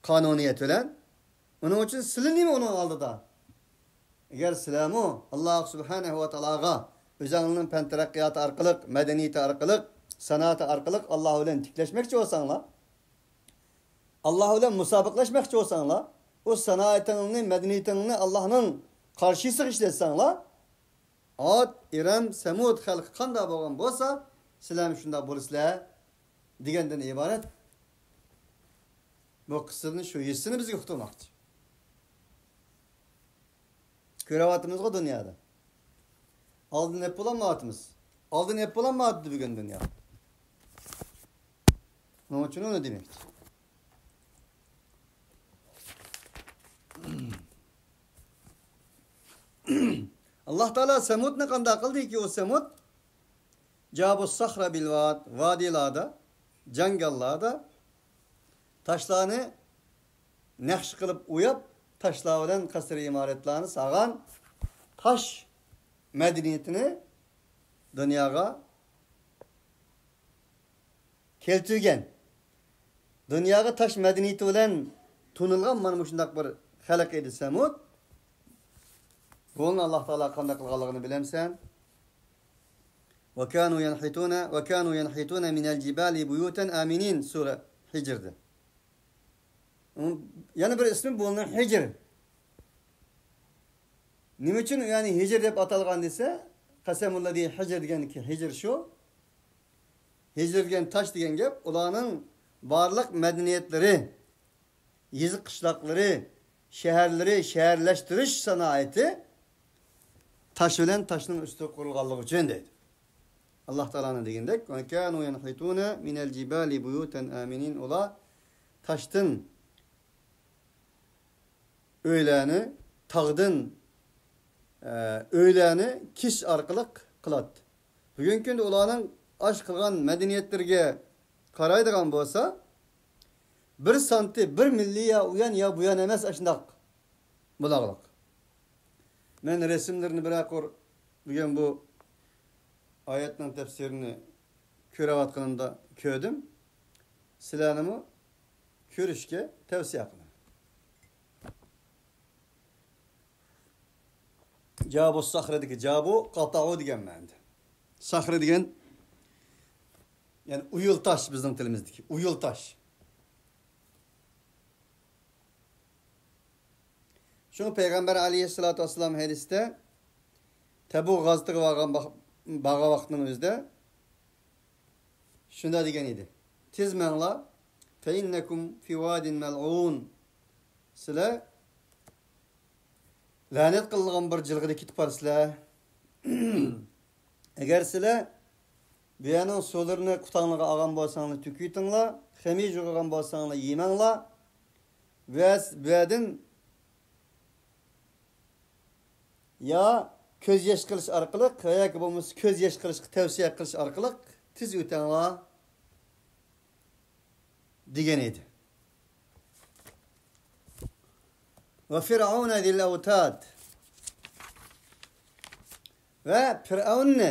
قانۇنىيەت بىلەن. ئۇنىڭ ئۈچۈن سىلى نېمە ئۇنىڭ ئالدىدا؟ ئەگەر سىلەرمۇ ئاللاھ سۇبھانەھۇ ۋە تائالاغا ئۆزەڭلارنىڭ پەن تەرەققىياتى ئارقىلىق، مەدەنىيىتى ئارقىلىق، سانائىتى ئارقىلىق ئاللاھ بىلەن تىكلەشمەكچى بولساڭلار، ئاللاھ بىلەن مۇسابىقىلەشمەكچى بولساڭلار، ئۇ سانائىتىڭلارنى، مەدەنىيىتىڭلارنى ئاللاھنىڭ قارشىسىغا ئىشلەتسەڭلار، ئاد، ئىرەم، سەمۇد خەلقى قانداق بولغان بولسا، سىلەرمۇ شۇنداق بولىسىلەر دېگەندىن ئىبارەت. بۇ قىسسىدىن شۇ ھېسسىنى بىزگە ئۇقتۇرماقچى. كۆرۈۋاتىمىزغۇ دۇنيادا. ئالدىن ئېپ بولالمايۋاتىمىز. ئالدىن ئېپ بولالمايۋاتىدۇ بۈگۈن دۇنيا. شۇنىڭ ئۈچۈن ئۇنى دېمەكچى. ئاللاھ تائالا سەمۇدنى قانداق قىلدىكى، ئۇ سەمۇد؟ جابۇ سەخرە بىل ۋاد، ۋادىلاردا، جاڭگاللاردا تاشلارنى نەقىش قىلىپ ئويۇپ، تاشلار بىلەن قەسرى ئىمارەتلەرنى سالغان تاش مەدەنىيىتىنى دۇنياغا كەلتۈرگەن، دۇنياغا تاش مەدەنىيىتى بىلەن تونۇلغان مانا مۇشۇنداق بىر خەلق ئىدى سەمۇد. بۇنى ئاللاھ تائالا قانداق قىلغانلىقىنى بىلەمسەن؟ وكانوا ينحتون، وكانوا ينحتون من الجبال بيوتا آمنين سۈرە ھىجردا. يەنە بىر ئىسمى بۇنىڭ ھىجر. نېمە ئۈچۈن يەنى ھىجر دەپ ئاتالغان دېسە، قەسەمۇللەزى ھىجر دېگەن ھىجر شۇ. ھىجر دېگەن تاش دېگەن گەپ، ئۇلارنىڭ بارلىق مەدەنىيەتلىرى، يېزا قىشلاقلىرى، شەھەرلىرى، شەھەرلەشتۈرۈش سانائىتى تاش بىلەن تاشنىڭ ئۈستىگە قۇرۇلغانلىقى ئۈچۈن دەيدۇ. ئاللاھ تائالانىڭ دېگىنىدەك، وكانوا ينحتون من الجبال بيوتا آمنين، ئۇلار تاشتىن ئۆيلەرنى، تاغدىن، ئە، ئۆيلەرنى كېسىش ئارقىلىق قىلاتتى. بۈگۈنكى كۈندە ئۇلارنىڭ ئاش قىلغان مەدەنىيەتلىرىگە قارايدىغان بولسا، بىر سانتى، بىر مىللى يا ئۇيان يا بۇيان ئەمەس ئاشۇنداق بۇلاغلىق. مەن رەسىملىرىنى بىرەر قۇر بۈگۈن بۇ ئايەتنىڭ تەپسىرىنى كۆرۈۋاتقىنىمدا كۆردۈم. سىلەرنىمۇ كۆرۈشكە تەۋسىيە قىلىمەن. جابۇ سەخرەدىكى جابۇ، قاتاغۇ دېگەن مەنىدە. سەخرە دېگەن، يەنى ئۇيۇل تاش، بىزنىڭ تىلىمىزدىكى ئۇيۇل تاش. شۇڭا پەيغەمبەر ئەلەيھىسسالاتۇ ۋەسسالام ھەدىستە تەبۇ غازىتىغا بارغان، بارغان ۋاقىتنىڭ ئۆزىدە شۇنداق دېگەن ئىدى: تېز ماڭلا، فەئىننەكۇم فى ۋادىن مەلئۇن. سىلەر لەنەت قىلىنغان بىر جىلغىدا كېتىپ بارىسىلەر. ئەگەر سىلەر بۇ يەرنىڭ سۇلىرىنى قۇتاڭلىغا ئالغان بولساڭلار، تۆكۈۋېتىڭلار، خېمىر يۇغۇرغان بولساڭلار، يېمەڭلار. بۇ يەردىن يا كۆز ياش قىلىش ئارقىلىق، ياكى بولمىسا كۆز ياش قىلىشقا تەۋسىيە قىلىش ئارقىلىق تېز ئۆتەڭلار دېگەن ئىدى. ۋە فىرئەۋنە زىل ئەۋتاد. ۋە پىرئەۋننى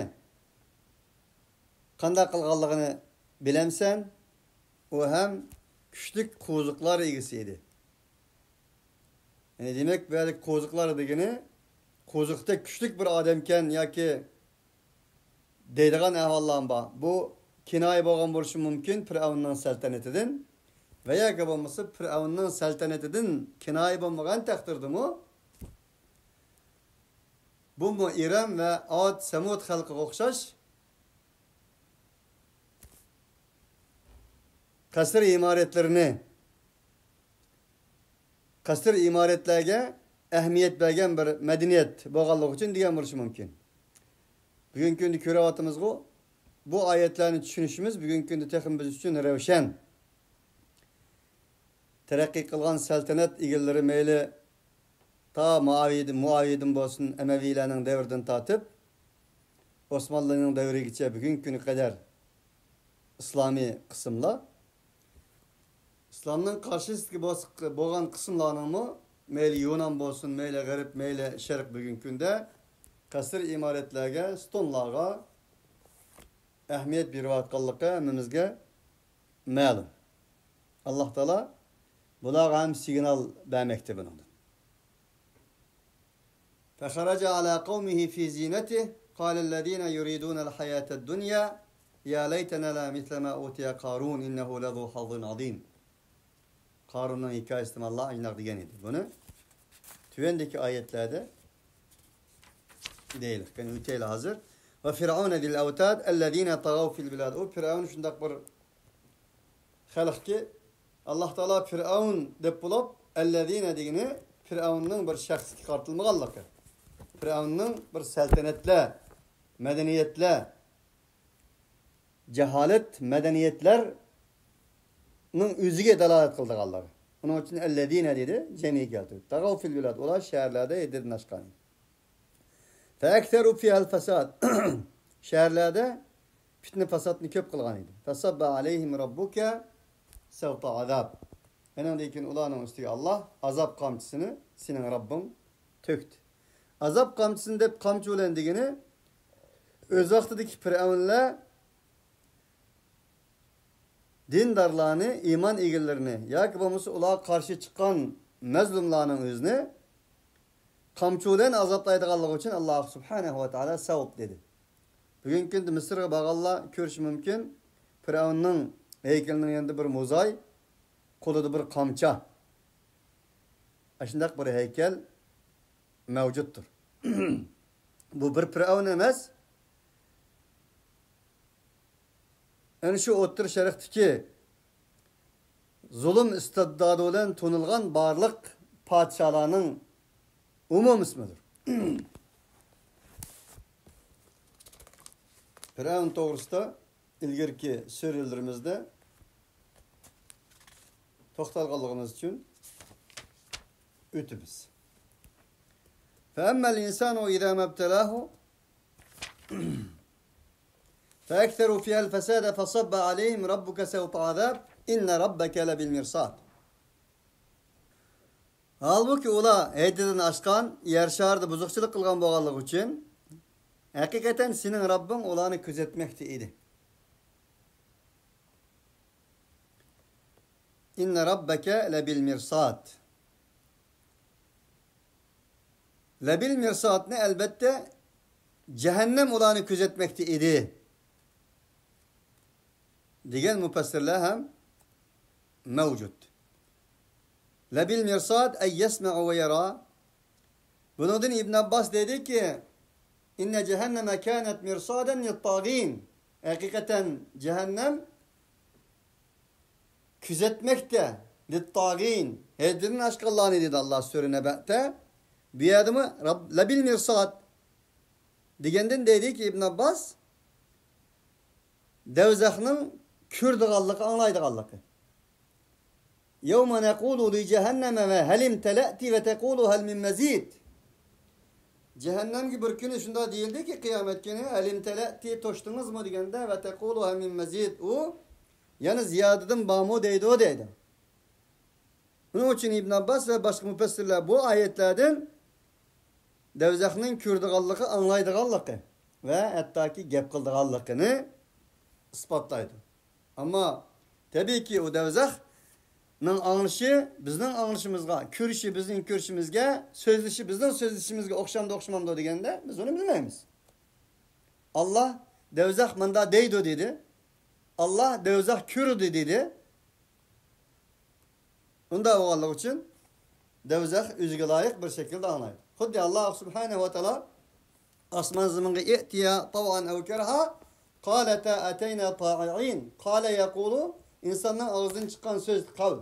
قانداق قىلغانلىقىنى بىلەمسەن؟ ئۇ ھەم كۈچلۈك قوزۇقلار ئىگىسى ئىدى. يەنى دېمەك، بۇ يەردىكى قوزۇقلار دېگىنى، قوزۇقتەك كۈچلۈك بىر ئادەمكەن ياكى دەيدىغان ئەھۋاللارمۇ بار. بۇ كىنايە بولغان بولۇشى مۇمكىن پىرئەۋننىڭ سەلتەنىتىدىن ۋە ياكى بولمىسا پىرئەۋننىڭ سەلتەنىتىدىن كىنايە بولمىغان تەقدىردىمۇ، بۇمۇ ئىرەم ۋە ئاد، سەمۇد خەلقىگە ئوخشاش قەسىر ئىمارەتلىرىنى، قەسىر ئىمارەتلەرگە ئەھمىيەت بەرگەن بىر مەدەنىيەت بولغانلىقى ئۈچۈن دېگەن بولۇشى مۇمكىن. بۈگۈنكى كۈندە كۆرۈۋاتىمىزغۇ، بۇ ئايەتلەرنى چۈشىنىشىمىز بۈگۈنكى كۈندە تېخىمۇ بىز ئۈچۈن رەۋشەن. تەرەققىي قىلغان سەلتەنەت ئىگىلىرى مەيلى تا مۇئاۋىيىدىن، مۇئاۋىيىدىن بولسۇن، ئەمەۋىيلەرنىڭ دەۋرىدىن تارتىپ ئوسمانلىنىڭ دەۋرىگىچە بۈگۈنكى كۈنگە قەدەر ئىسلامىي قىسىملار، ئىسلامنىڭ قارشىسىدىكى بولغان قىسىملارنىڭمۇ، مەيلى يۇنان بولسۇن، مەيلى غەرب، مەيلى شەرق، بۈگۈنكى كۈندە قەسىر ئىمارەتلەرگە، ستونلارغا ئەھمىيەت بېرىۋاتقانلىقى ھەممىمىزگە مەلۇم. ئاللاھ تائالا بۇلارغا ھەم سىگنال بەرمەكتە بۇنىڭدىن. فخرج على قومه في زينته قال الذين يريدون الحياة الدنيا يا ليت لنا مثل ما أوتي قارون إنه لذو حظ عظيم. قارۇننىڭ ھېكايىسىدە ئاللاھ ئايناق دېگەن ئىدى. بۇنى تۆۋەندىكى ئايەتلەردە دەيلى. قېنى ئۆتەيلى ھازىر. وفرعون ذي الأوتاد الذين طغوا في البلاد. ئۇ پىرئەۋن شۇنداق بىر خەلقكى، ئاللاھ تائالا پىرئەۋن دەپ بولۇپ، ئەللەزىنە دېگىنى پىرئەۋننىڭ بىر شەخسكە قارىتىلمىغانلىقى، پىرئەۋننىڭ بىر سەلتەنەتلەر، مەدەنىيەتلەر، جاھالەت مەدەنىيەتلەرنىڭ ئۆزىگە دالالەت قىلىدىغانلىقى. ئۇنىڭ ئۈچۈن ئەللەزىنە دېدى، جەمئىي كەلتۈردى. تەغەۋ فىل بىلاد، ئۇلار شەھەرلەردە ھەددىدىن ئاشقان. فەئەكسەرۇ فىھەل فەساد، شەھەرلەردە پىتنە پاساتنى كۆپ قىلغان ئىدى. فەسەببە ئەلەيھىم رەببۇكە سەۋتە ئازاب. ئېنىڭدىن كېيىن ئۇلارنىڭ ئۈستىگە ئاللاھ ئازاب قامچىسىنى سېنىڭ رەببىڭ تۆكتى. ئازاب قامچىسىنى دەپ قامچا بىلەن دېگىنى، ئۆز ۋاقتىدىكى پىرئەۋنلەر دىندارلارنى، ئىمان ئىگىلىرىنى ياكى بولمىسا ئۇلارغا قارشى چىققان مەزلۇملارنىڭ ئۆزىنى قامچا بىلەن ئازابلايدىغانلىقى ئۈچۈن ئاللاھ سۇبھانەھۇ ۋە تائالا سەۋت دېدى. بۈگۈنكى كۈندە مىسىرغا بارغانلار كۆرۈشى مۇمكىن، پىرئەۋننىڭ ھەيكىلىنىڭ يېنىدا بىر موزاي، قولىدا بىر قامچا. ئاشۇنداق بىر ھەيكەل مەۋجۇتتۇر. بۇ بىر پىرئەۋن ئەمەس، ئەنە شۇ ئوتتۇرا شەرقتىكى زۇلۇم ئىستىبدادى بىلەن تونۇلغان بارلىق پادىشاھلارنىڭ ئومۇمىي ئىسمىدۇر. پىرئەۋن توغرىسىدا ئىلگىرىكى سۈرىلىرىمىزدە توختالغانلىقىمىز ئۈچۈن ئۆتىمىز. فەئەممەل ئىنسانۇ ئىزا مەبتەلاھۇ فەئەكسەرۇ فىھەل فەسادە فەسەببە ئەلەيھىم رەببۇکە سەۋتە ئازاب ئىننە رەببەکە لەبىل مىرساد. ھالبۇكى، ئۇلار ھەددىدىن ئاشقان، يەر شارىدا بۇزۇقچىلىق قىلغان بولغانلىقى ئۈچۈن، ھەقىقەتەن سېنىڭ رەببىڭ ئۇلارنى كۆزەتمەكتە ئىدى. ئىننە رەببەكە لەبىل مىرساد. لەبىل مىرسادنى، ئەلبەتتە، جەھەننەم ئۇلارنى كۆزەتمەكتە ئىدى، دېگەن مۇپەسسىرلەر ھەم مەۋجۇت. لەبىل مىرساد ئەي يەسمەئۇ ۋە يەرا. بۇنىڭدىن ئىبن ئابباس دەيدىكى، ئىننە جەھەننەمە كانەت مىرسادەن لىتتاغىن. ھەقىقەتەن جەھەننەم كۆزەتمەكتە، لىتتاغىن، ھەددىدىن ئاشقانلارنى، دېدى ئاللاھ سۈرە نەبەتە. بۇ يەردىمۇ رەب-، لەبىل مىرساد دېگەندىن دەيدىكى ئىبن ئابباس، دەۋزەخنىڭ كۆرىدىغانلىقى، ئاڭلايدىغانلىقى. يەۋمە نەقۇلۇ لىجەھەننەمە ۋە ھەلىمتەلەئتى ۋە تەقۇلۇ ھەل مىن مەزىد. جەھەننەمگە بىر كۈنى شۇنداق دېيىلدىكى، قىيامەت كۈنى، ھەلىمتەلەئتى، توشتىڭىزمۇ دېگەندە، ۋە تەقۇلۇ ھەل مىن مەزىد، ئۇ يەنە زىيادىدىن بارمۇ دەيدۇ، دەيدۇ. بۇنىڭ ئۈچۈن ئىبن ئابباس ۋە باشقا مۇپەسسىرلەر بۇ ئايەتلەردىن دەۋزەخنىڭ كۆرىدىغانلىقى، ئاڭلايدىغانلىقى ۋە ھەتتاكى گەپ قىلىدىغانلىقىنى ئىسپاتلايدۇ. ئەمما، تەبىئىيكى، ئۇ دەۋزەخنىڭ ئاڭلىشى بىزنىڭ ئاڭلىشىمىزغا، كۆرۈشى بىزنىڭ كۆرۈشىمىزگە، سۆزلىشى بىزنىڭ سۆزلىشىمىزگە ئوخشامدۇ، ئوخشىمامدۇ دېگەندە، بىز ئۇنى بىلمەيمىز. ئاللاھ دەۋزەخ مۇنداق دەيدۇ دېدى. ئاللاھ دەۋزەخ كۆردى دېدى. ئۇنداق بولغانلىقى ئۈچۈن دەۋزەخ ئۆزىگە لايىق بىر شەكىلدە ئاڭلايدۇ. خۇددى ئاللاھ سۇبھانەھۇ ۋە تائالا ئاسمان زېمىنغا ئىئتىيا تاۋئان ئەۋ كەرھا، قالتا ئەتەينا تائىئىن. قالە يەقۇلۇ، ئىنساننىڭ ئاغزىدىن چىققان سۆز قەۋل.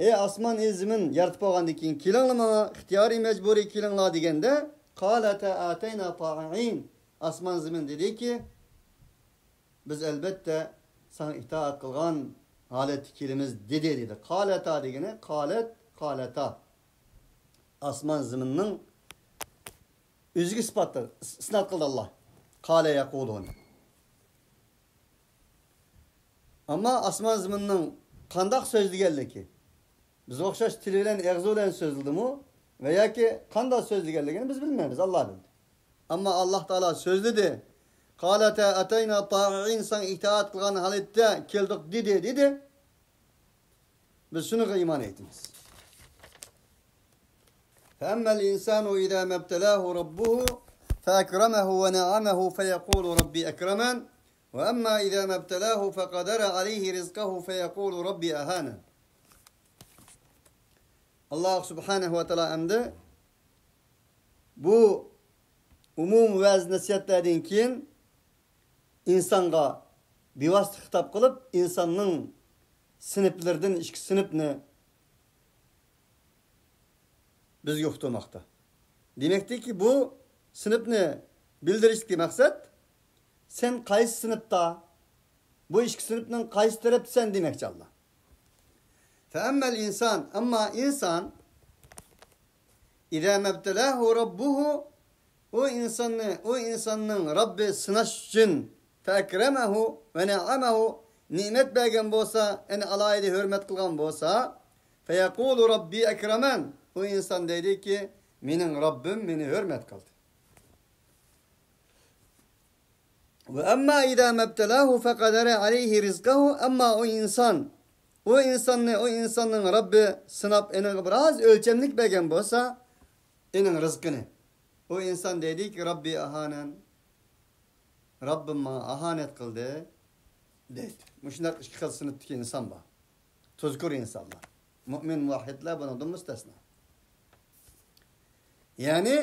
ئەي ئاسمان، ئەي زېمىن، يارىتىپ بولغاندىن كېيىن كېلىڭلار ماڭا، ئىختىيارىي مەجبۇرىي كېلىڭلار دېگەندە، قالتا ئەتەينا تائىئىن. ئاسمان زېمىن دېدىكى، بىز ئەلبەتتە ساڭا ئىتائەت قىلغان ھالەتتە كېلىمىز دېدى، دېدى. قالتا دېگىنى قالەت، قالتا. ئاسمان زېمىننىڭ ئۆزىگە ئىسپاتلىدى، ئىس-، ئىسنات قىلدى ئاللا. قالە يەقۇلۇنى. ئەمما ئاسمان زېمىننىڭ قانداق سۆزلىگەنلىكى، بىزگە ئوخشاش تىلى بىلەن، ئېغىزى بىلەن سۆزلىدىمۇ ۋە ياكى قانداق سۆزلىگەنلىكىنى بىز بىلمەيمىز، ئاللا بىلدى. ئەمما ئاللا تائالا سۆزلىدى. قالتا ئەتەينا تائىئىن، ساڭا ئىتائەت قىلغان ھالەتتە كەلدۇق دېدى، دېدى. بىز شۇنىڭغا ئىمان ئېيتىمىز. فأما الإنسان إذا ما ابتلاه ربه فأكرمه ونعمه فيقول ربي أكرمن، وأما إذا ما ابتلاه فقدر عليه رزقه فيقول ربي أهانن. ئاللا سۇبھانەھۇ ۋە تائالا ئەمدى بۇ ئومۇمىي ۋەز نەسىھەتلەردىن كېيىن ئىنسانغا بىۋاسىتە خىتاب قىلىپ، ئىنساننىڭ سىنىپلىرىدىن ئىككى سىنىپنى بىزگە ئۇقتۇرماقتا. دېمەكتىكى، بۇ سىنىپنى بىلدۈرۈشتىكى مەقسەت، سەن قايسى سىنىپتا، بۇ ئىككى سىنىپنىڭ قايسى تەرەپتىسەن دېمەكچى ئاللا. فأما الإنسان، ئەمما ئىنسان، إذا ما ابتلاه ربه، ئۇ ئىنساننى، ئۇ ئىنساننىڭ رەببى سىناش ئۈچۈن، فأكرمه ونعمه، نېمەت بەرگەن بولسا، يەنى ئالاھىدە ھۆرمەت قىلغان بولسا، فيقول ربي أكرمن، ئۇ ئىنسان دەيدىكى، مېنىڭ رەببىم مېنى ھۆرمەت قىلدى. وأما إذا ما ابتلاه فقدر عليه رزقه، ئەمما ئۇ ئىنسان، ئۇ ئىنساننى، ئۇ ئىنساننىڭ رەببى سىناپ، ئېنىڭغا بىراز ئۆلچەملىك بەرگەن بولسا، ئېنىڭ رىزقىنى، ئۇ ئىنسان دەيدىكى، رەببى ئەھانەن، رەببىم ماڭا ئاھانەت قىلدى، دەيدۇ. مۇشۇنداق ئىككى خىل سىنىپتىكى ئىنسان بار. تۇزكور ئىنسانلار. مۇئمىن، مۇۋەھھىدلەر بۇنىڭدىن مۇستەسنا. يەنى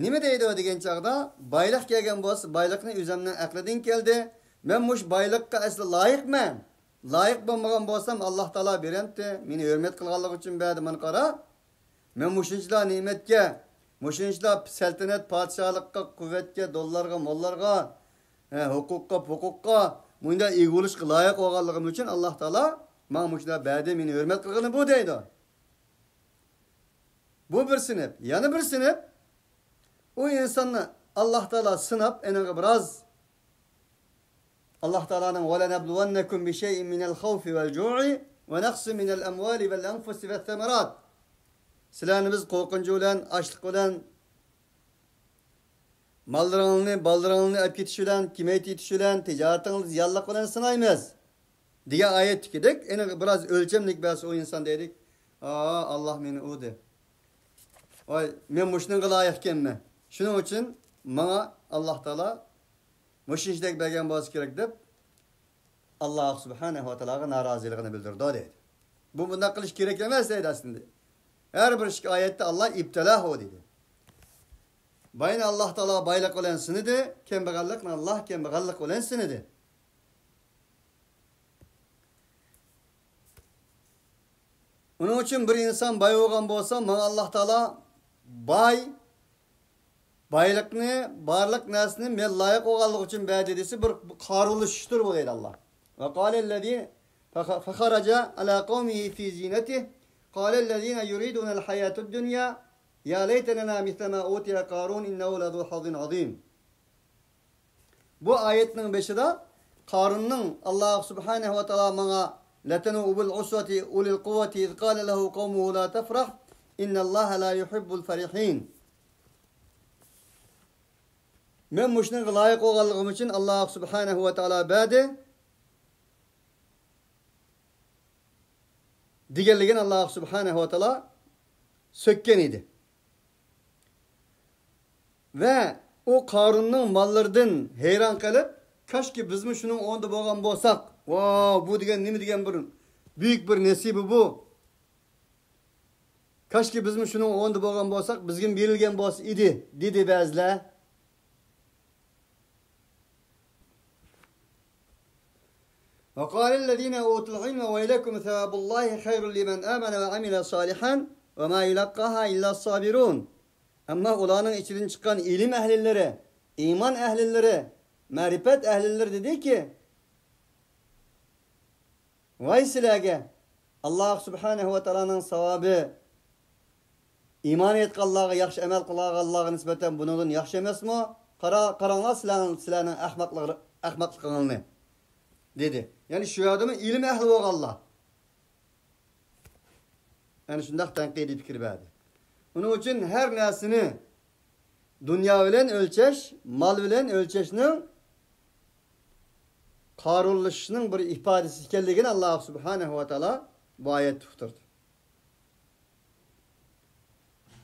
نېمە دەيدۇ دېگەن چاغدا، بايلىق كەلگەن بولسا، بايلىقنى ئۆزۈمنىڭ ئەقلىدىن كەلدى. مەن مۇشۇ بايلىققا ئەسلى لايىقمەن. لايىق بولمىغان بولسام، ئاللا تائالا بېرەمتى. مېنى ھۆرمەت قىلغانلىقى ئۈچۈن بەردى، مانا قارا. مەن مۇشۇنچىلا نېمەتكە، مۇشۇنچىلا سەلتەنەت، پادىشاھلىققا، قۇۋۋەتكە، دوللارغا، موللارغا، ھە، ھوقۇققا، پوقۇققا، مۇنداق ئىگە بولۇشقا لايىق بولغانلىقىم ئۈچۈن ئاللا تائالا ماڭا مۇشۇنداق بەردى، مېنى ھۆرمەت قىلغىنى بۇ دەيدۇ. بۇ بىر سىنىپ. يەنە بىر سىنىپ، ئۇ ئىنساننى ئاللا تائالا سىناپ، ئېنىڭغا بىراز، ئاللا تائالانىڭ، ولنبلونكم بشيء من الخوف والجوع ونقص من الأموال والأنفس والثمرات. سىلەرنى بىز قورقۇنچ بىلەن، ئاچلىق بىلەن، ماللىرىڭلارنى، بالىلىرىڭلارنى ئەپ كېتىش بىلەن، كېمەيتىۋېتىش بىلەن، تىجارىتىڭلارنى زىيانلىق بىلەن سىنايمىز، دېگەن ئايەتتىكىدەك، ئېنىڭ بىراز ئۆلچەملىك بەرسە، ئۇ ئىنسان دەيدىك، ئا، ئاللا مېنى ئۇردى. ۋاي، مەن مۇشۇنىڭغا لايىق ئىكەنمەن. شۇنىڭ ئۈچۈن ماڭا ئاللا تائالا مۇشۇ ئىشتەك بەرگەن بولسا كېرەك دەپ، ئاللا سۇبھانەھۇ ۋە تائالاغا نارازىلىقىنى بىلدۈرىدۇ دەيدۇ. بۇ بۇنداق قىلىش كېرەك ئەمەس دەيدۇ ئەسلىدە. ھەر بىر ئىككى ئايەتتە ئاللا ئىبتىلاھۇ دېدى. باينى ئاللا تائالا بايلىق بىلەن سىنىدى، كەمبەغەللىكنى ئاللا كەمبەغەللىك بىلەن سىنىدى. ئۇنىڭ ئۈچۈن بىر ئىنسان باي بولغان بولسا، ماڭا ئاللا تائالا باي، بايلىقنى، بارلىق نەرسىنى مەن لايىق بولغانلىقى ئۈچۈن بەردى دېسە، بىر قارۇنلىشىشتۇر بۇ دەيدۇ ئاللا. وقال الذي فخ-، فخرج على قومه في زينته قال الذين يريدون الحياة الدنيا يا ليت لنا مثل ما أوتي قارون إنه لذو حظ عظيم. بۇ ئايەتنىڭ بېشىدا قارۇننىڭ، ئاللا سۇبھانەھۇ ۋە تائالا ماڭا، لتنوء بالعصبة أولي القوة إذ قال له قومه لا تفرح إن الله لا يحب الفرحين. مەن مۇشۇنىڭغا لايىق بولغانلىقىم ئۈچۈن ئاللا سۇبھانەھۇ ۋە تائالا بەردى، دېگەنلىكىنى ئاللا سۇبھانەھۇ ۋە تائالا سۆككەن ئىدى. ۋە ئۇ قارۇننىڭ ماللىرىدىن ھەيران قېلىپ، كاشكى بىزمۇ شۇنىڭ ئورنىدا بولغان بولساق، ۋاۋ، بۇ دېگەن نېمە دېگەن بىر بۈيۈك بىر نېسىبە بۇ. كاشكى بىزمۇ شۇنىڭ ئورنىدا بولغان بولساق، بىزگىمۇ بېرىلگەن بولسا ئىدى، دېدى بەزىلەر. وقال الذين أوتوا العلم ويلكم ثواب الله خير لمن آمن وعمل صالحا وما يلقاها إلا الصابرون. ئەمما ئۇلارنىڭ ئىچىدىن چىققان ئىلىم ئەھلىلىرى، ئىمان ئەھلىلىرى، مەرىپەت ئەھلىلىرى دېدىكى، ۋاي سىلەرگە! ئاللاھ سۇبھانەھۇ ۋە تائالانىڭ ساۋابى ئىمان ئېيتقانلارغا، ياخشى ئەمەل قىلغانلارغا نىسبەتەن بۇنىڭدىن ياخشى ئەمەسمۇ؟ قارا-، قاراڭلار سىلەرنىڭ، سىلەرنىڭ ئەخمەقلىق-، ئەخمەقلىقىڭلارنى، دېدى. يەنى شۇ يەردىمۇ ئىلىم ئەھلى بولغانلار ئەنە شۇنداق تەنقىدىي پىكىر بەردى. ئۇنىڭ ئۈچۈن ھەر نەرسىنى دۇنيا بىلەن ئۆلچەش، مال بىلەن ئۆلچەشنىڭ قارۇنلىشىشنىڭ بىر ئىپادىسى ئىكەنلىكىنى ئاللاھ سۇبھانەھۇ ۋە تائالا بۇ ئايەتتە ئۇقتۇردى.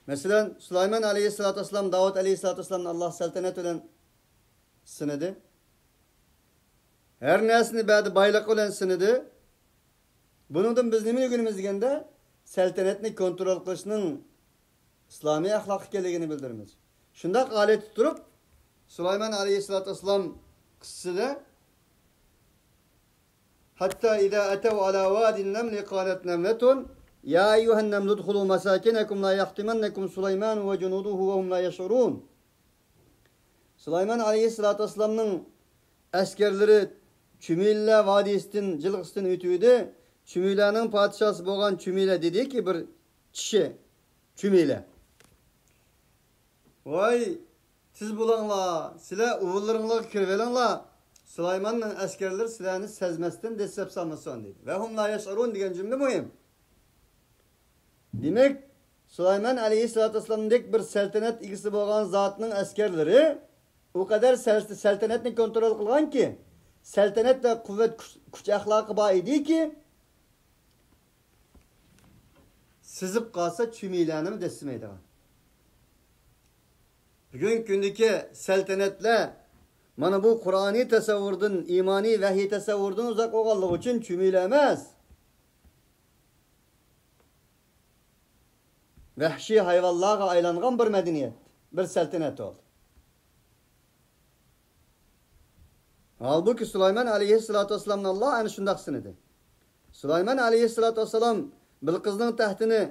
مەسىلەن، سۇلايمان ئەلەيھىسسالاتۇ ۋەسسالام داۋۇت ئەلەيھىسسالاتۇ ۋەسسالامنى ئاللاھ سەلتەنەت بىلەن سىنىدى. ھەر نەرسىنى بەردى، بايلىق بىلەن سىنىدى. بۇنىڭدىن بىز نېمىنى ئۆگىنىمىز دېگەندە، سەلتەنەتنى كونترول قىلىشنىڭ ئىسلامىي ئەخلاق ئىكەنلىكىنى بىلدۈرىمىز. شۇنداق ھالەتتە تۇرۇپ، سۇلايمان ئەلەيھىسسالاتۇ ۋەسسالام قىسسىسىدە، حتى إذا أتوا على واد النمل قالت نملة يا أيها النمل ادخلوا مساكنكم لا يحطمنكم سليمان وجنوده وهم لا يشعرون. سۇلايمان ئەلەيھىسسالاتۇ ۋەسسالامنىڭ ئەسكەرلىرى چۈمۈلىلەر ۋادىسىدىن، جىلغىسىدىن ئۆتۈۋىدى. چۈمۈلىلەرنىڭ پادىشاھى بولغان چۈمۈلە دېدىكى، بىر چىشى چۈمۈلە، ۋاي، تېز بولۇڭلار، سىلەر ئۇۋىلىرىڭلارغا كىرىۋېلىڭلار، سۇلايماننىڭ ئەسكەرلىرى سىلەرنى سەزمەستىن دەسسەپ سالمىسۇن، دېدى. ۋە ھۇم لا يەشئۇرۇن دېگەن جۈملە مۇھىم. دېمەك، سۇلايمان ئەلەيھىسسالاتۇ ۋەسسالامدەك بىر سەلتەنەت ئىگىسى بولغان زاتنىڭ ئەسكەرلىرى ئۇ قەدەر سەل-، سەلتەنەتنى كونترول قىلغانكى، سەلتەنەت ۋە قۇۋۋەت، كۈچ، كۈچ ئەخلاقى بار ئىدىكى، سىزىپ قالسا چۈمۈلىلەرنىمۇ دەسسىمەيدىغان. بۈگۈنكى كۈندىكى سەلتەنەتلەر مانا بۇ قۇرئانىي تەسەۋۋۇردىن، ئىمانىي ۋەھىي تەسەۋۋۇردىن ئۇزاق بولغانلىقى ئۈچۈن چۈمۈلە ئەمەس، ۋەھشىي ھايۋانلارغا ئايلانغان بىر مەدەنىيەت، بىر سەلتەنەت بولدى. ھالبۇكى، سۇلايمان ئەلەيھىسسالاتۇ ۋەسسالامنى ئاللاھ ئەنە شۇنداق سىنىدى. سۇلايمان ئەلەيھىسسالاتۇ ۋەسسالام بىلقىزنىڭ تەختىنى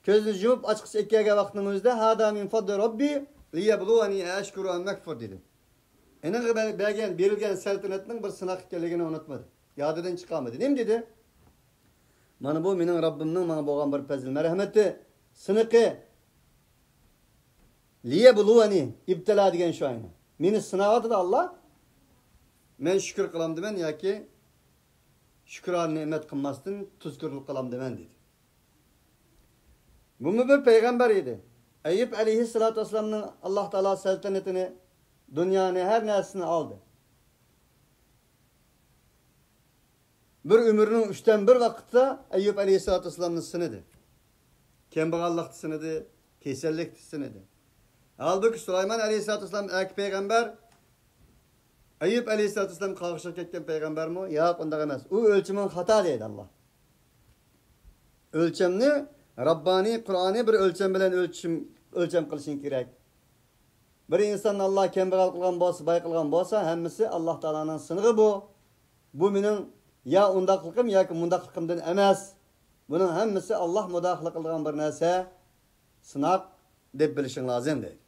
كۆزىنى يۇمۇپ ئاچقىچە ئەكەلگەن ۋاقتىنىڭ ئۆزىدە، ھازا مىن فەزلى رەببى لىيەبلۇۋەنى ئەئەشكۇرۇ ئەم ئەكفۇر دېدى. ئېنىڭ بەرگەن، بېرىلگەن سەلتەنەتنىڭ بىر سىناق ئىكەنلىكىنى ئۇنتۇمىدى، يادىدىن چىقارمىدى. نېمە دېدى؟ مانا بۇ مېنىڭ رەببىمنىڭ ماڭا بولغان بىر پەزلى مەرھەمىتى، سىنىقى. لىيەبلۇۋەنى، ئىبتىلا دېگەن شۇ ئەينى. مېنى سىناۋاتىدۇ ئاللاھ. مەن شۈكۈر قىلامدىمەن ياكى شۈكرانە نېمەت قىلماستىن تۇزكورلۇق قىلامدىمەن دېدى. بۇمۇ بىر پەيغەمبەر ئىدى. ئەييۇب ئەلەيھىسسالاتۇ ۋەسسالامنىڭ ئاللاھ تائالا سەلتەنىتىنى، دۇنيانى، ھەر نەرسىنى ئالدى. بىر ئۆمرىنىڭ ئۈچتىن بىر ۋاقتىدا ئەييۇب ئەلەيھىسسالاتۇ ۋەسسالامنى سىنىدى. كەمبەغەللىكتە سىنىدى، كېسەللىكتە سىنىدى. ھالبۇكى، سۇلايمان ئەلەيھىسسالاتۇ ۋەسسالام ئەركە پەيغەمبەر، ئەييۇب ئەلەيھىسسالاتۇ ۋەسسالام قاغا ئېشىغا كەتكەن پەيغەمبەرمۇ؟ ياق، ئۇنداق ئەمەس. ئۇ ئۆلچىمىڭ خاتا دەيدۇ ئاللاھ. ئۆلچەمنى، رەببانىي، قۇرئانىي بىر ئۆلچەم بىلەن ئۆلچىشىم، ئۆلچەم قىلىشىڭ كېرەك. بىر ئىنساننى ئاللاھ كەمبەغەل قىلغان بولسا، باي قىلغان بولسا، ھەممىسى ئاللاھ تائالانىڭ سىنىقى بۇ. بۇ مېنىڭ يا ئۇنداقلىقىم ياكى مۇنداقلىقىمدىن ئەمەس. بۇنىڭ ھەممىسى ئاللاھ مۇداخىلە قىلىدىغان بىر نەرسە، سىناق دەپ بىلىشىڭ لازىم دەيدۇ.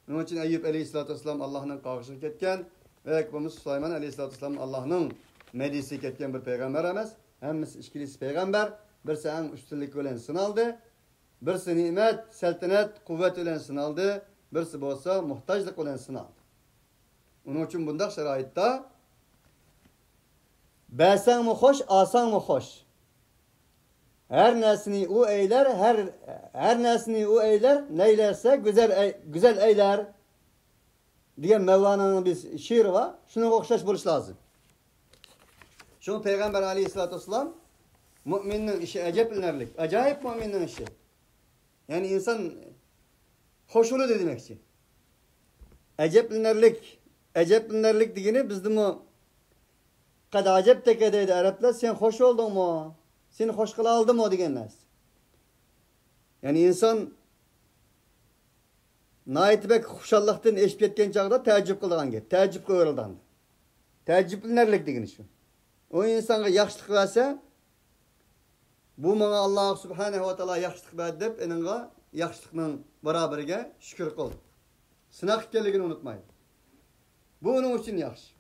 شۇنىڭ ئۈچۈن ئەييۇب ئەلەيھىسسالاتۇ ۋەسسالام ئاللاھنىڭ قاغا ئېشىغا كەتكەن ۋە ياكى بولمىسا سۇلايمان ئەلەيھىسسالاتۇ ۋەسسالام ئاللاھنىڭ مەدھىيىسىگە كەتكەن بىر پەيغەمبەر ئەمەس. ھەممىسى ئىككىلىسى پەيغەمبەر. بىرسى ئەڭ ئۈستۈنلۈك بىلەن سىنالدى. بىرسى نېمەت، سەلتەنەت، قۇۋۋەت بىلەن سىنالدى، بىرسى بولسا موھتاجلىق بىلەن سىنالدى. ئۇنىڭ ئۈچۈن بۇنداق شارائىتتا بەرسەڭمۇ خوش، ئالساڭمۇ خوش. ھەر نەرسىنى ئۇ ئەيلەر، ھەر، ھەر نەرسىنى ئۇ ئەيلەر، نەيلەرسە گۈزەل ئەي-، گۈزەل ئەيلەر. دېگەن مەۋلانانىڭ بىر شېئىرى بار. شۇنىڭغا ئوخشاش بولۇشى لازىم. شۇڭا پەيغەمبەر ئەلەيھىسسالاتۇ ۋەسسالام، مۇئمىننىڭ ئىشى ئەجەبلىنەرلىك، ئاجايىپ مۇئمىننىڭ ئىشى. يەنى ئىنسان خوش بولىدۇ دېمەكچى. ئەجەبلىنەرلىك، ئەجەبلىنەرلىك دېگىنى بىزدىمۇ قەد ئەجەبتەكە دەيدۇ ئەرەبلەر، سەن خوش بولدۇڭمۇ؟ سېنى خوش قىلالدىمۇ دېگەن نەرسە. يەنى ئىنسان ناھايىتى بەك خۇشاللىقتىن ئېشىپ كەتكەن چاغدا تەئەججۈپ قىلىدىغان گەپ، تەئەججۈپكە ئۆرۈلىدىغان. تەئەججۈپلىنەرلىك دېگىنى شۇ. ئۇ ئىنسانغا ياخشىلىق بەرسە، بۇ ماڭا ئاللاھ سۇبھانەھۇ ۋە تائالا ياخشىلىق بەردى دەپ، ئېنىڭغا ياخشىلىقنىڭ باراۋىرىگە شۈكۈر قىل. سىناق ئىكەنلىكىنى ئۇنتۇمايدۇ. بۇ ئۇنىڭ ئۈچۈن ياخشى.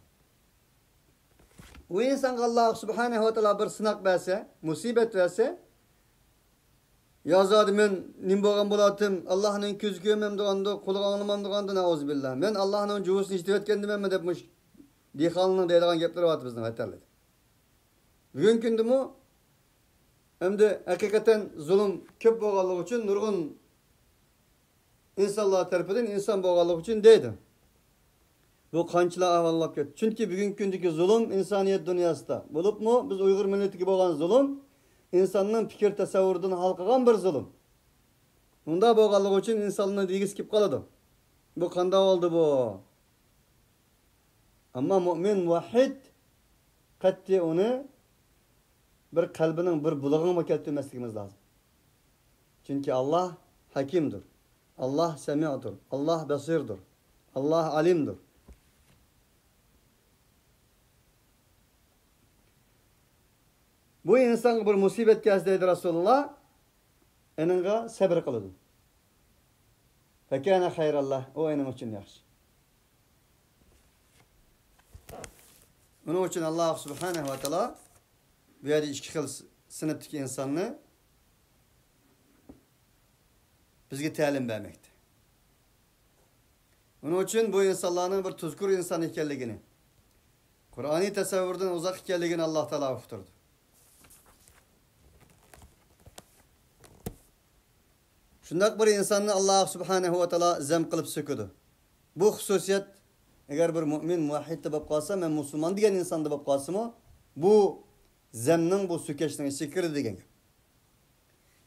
ئۇ ئىنسانغا ئاللاھ سۇبھانەھۇ ۋە تائالا بىر سىناق بەرسە، مۇسىبەت بەرسە، يا زادى مەن نېمە بولغان بولاتتىم، ئاللاھنىڭ كۆزى كۆرمەمدىغاندۇ، قۇلىقى ئاڭلىمامدىغاندۇ، نەئۇزۇبىللا. مەن ئاللاھنىڭ جۇۋىسىنى ئىشلىتىۋەتكەندىمەنمۇ دەپ مۇشۇ دېھقاننىڭ دەيدىغان گەپلىرى بار بىزنىڭ ۋەتەنلەردە. بۈگۈنكى كۈندىمۇ ئەمدى ھەقىقەتەن زۇلۇم كۆپ بولغانلىقى ئۈچۈن نۇرغۇن ئىنسانلار تەرىپىدىن ئىنسان بولغانلىقى ئۈچۈن دەيدۇ. بۇ قانچىلا ئەھۋال بولۇپ كەتتى. چۈنكى بۈگۈنكى كۈندىكى زۇلۇم ئىنسانىيەت دۇنياسىدا، بولۇپمۇ بىز ئۇيغۇر مىللىتىگە بولغان زۇلۇم ئىنساننىڭ پىكىر تەسەۋۋۇرىدىن ھالقىغان بىر زۇلۇم. ئۇنداق بولغانلىقى ئۈچۈن ئىنساننىڭ دېگۈسى كېلىپ قالىدۇ. بۇ قانداق بولدى بۇ؟ ئەمما مۇئمىن، مۇۋەھھىد قەتئىي ئۇنى بىر قەلبىنىڭ بىر بۇلىغىغىمۇ كەلتۈرمەسلىكىمىز لازىم. چۈنكى ئاللاھ ھەكىمدۇر، ئاللاھ سەمىئدۇر، ئاللاھ بەسىردۇر، ئاللاھ ئالىمدۇر. بۇ ئىنسانغا بىر مۇسىبەت كەلسە دەيدۇ رەسۇلۇللاھ، ئېنىڭغا سەبرى قىلىدۇ. فەكانە خەيرەللاھ، ئۇ ئېنىڭ ئۈچۈن ياخشى. ئۇنىڭ ئۈچۈن ئاللاھ سۇبھانەھۇ ۋە تائالا بۇ يەردە ئىككى خىل سىنىپتىكى ئىنساننى بىزگە تەلىم بەرمەكتە. ئۇنىڭ ئۈچۈن بۇ ئىنسانلارنىڭ بىر تۇزكۇر ئىنسان ئىكەنلىكىنى، قۇرئانىي تەسەۋۋۇردىن ئۇزاق ئىكەنلىكىنى ئاللاھ تائالا ئۇقتۇرىدۇ. شۇنداق بىر ئىنساننى ئاللاھ سۇبھانەھۇ ۋە تائالا زەم قىلىپ سۆكىدۇ. بۇ خۇسۇسىيەت ئەگەر بىر مۇئمىن، مۇۋەھھىدتە بولۇپ قالسا، مەن مۇسۇلمان دېگەن ئىنساندا بولۇپ قالسىمۇ، بۇ زەمنىڭ، بۇ سۆكۈشنىڭ ئىچىگە كىرىدۇ دېگەن گەپ.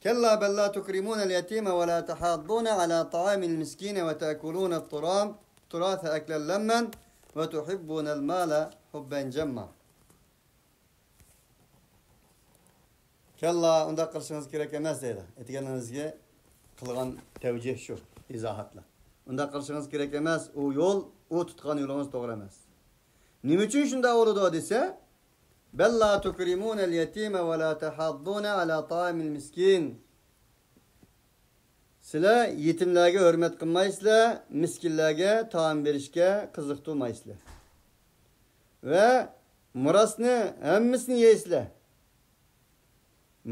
كلا بل لا تكرمون اليتيم ولا تحاضون على طعام المسكين وتأكلون التراث أكلا لما وتحبون المال حبا جما. كلا، ئۇنداق قىلىشىڭىز كېرەك ئەمەس دەيدۇ. ئېيتقىنىڭىزگە قىلغان تەۋجىھ شۇ، ئىزاھاتلا. ئۇنداق قىلىشىڭىز كېرەك ئەمەس، ئۇ يول، ئۇ تۇتقان يولىڭىز توغرا ئەمەس. نېمە ئۈچۈن شۇنداق بولىدۇ دېسە، بل لا تكرمون اليتيم ولا تحاضون على طعام المسكين. سىلەر يېتىملەرگە ھۆرمەت قىلمايسىلەر، مىسكىنلەرگە تائام بېرىشكە قىزىقتۇرمايسىلەر. ۋە مىراسنى ھەممىسىنى يەيسىلەر.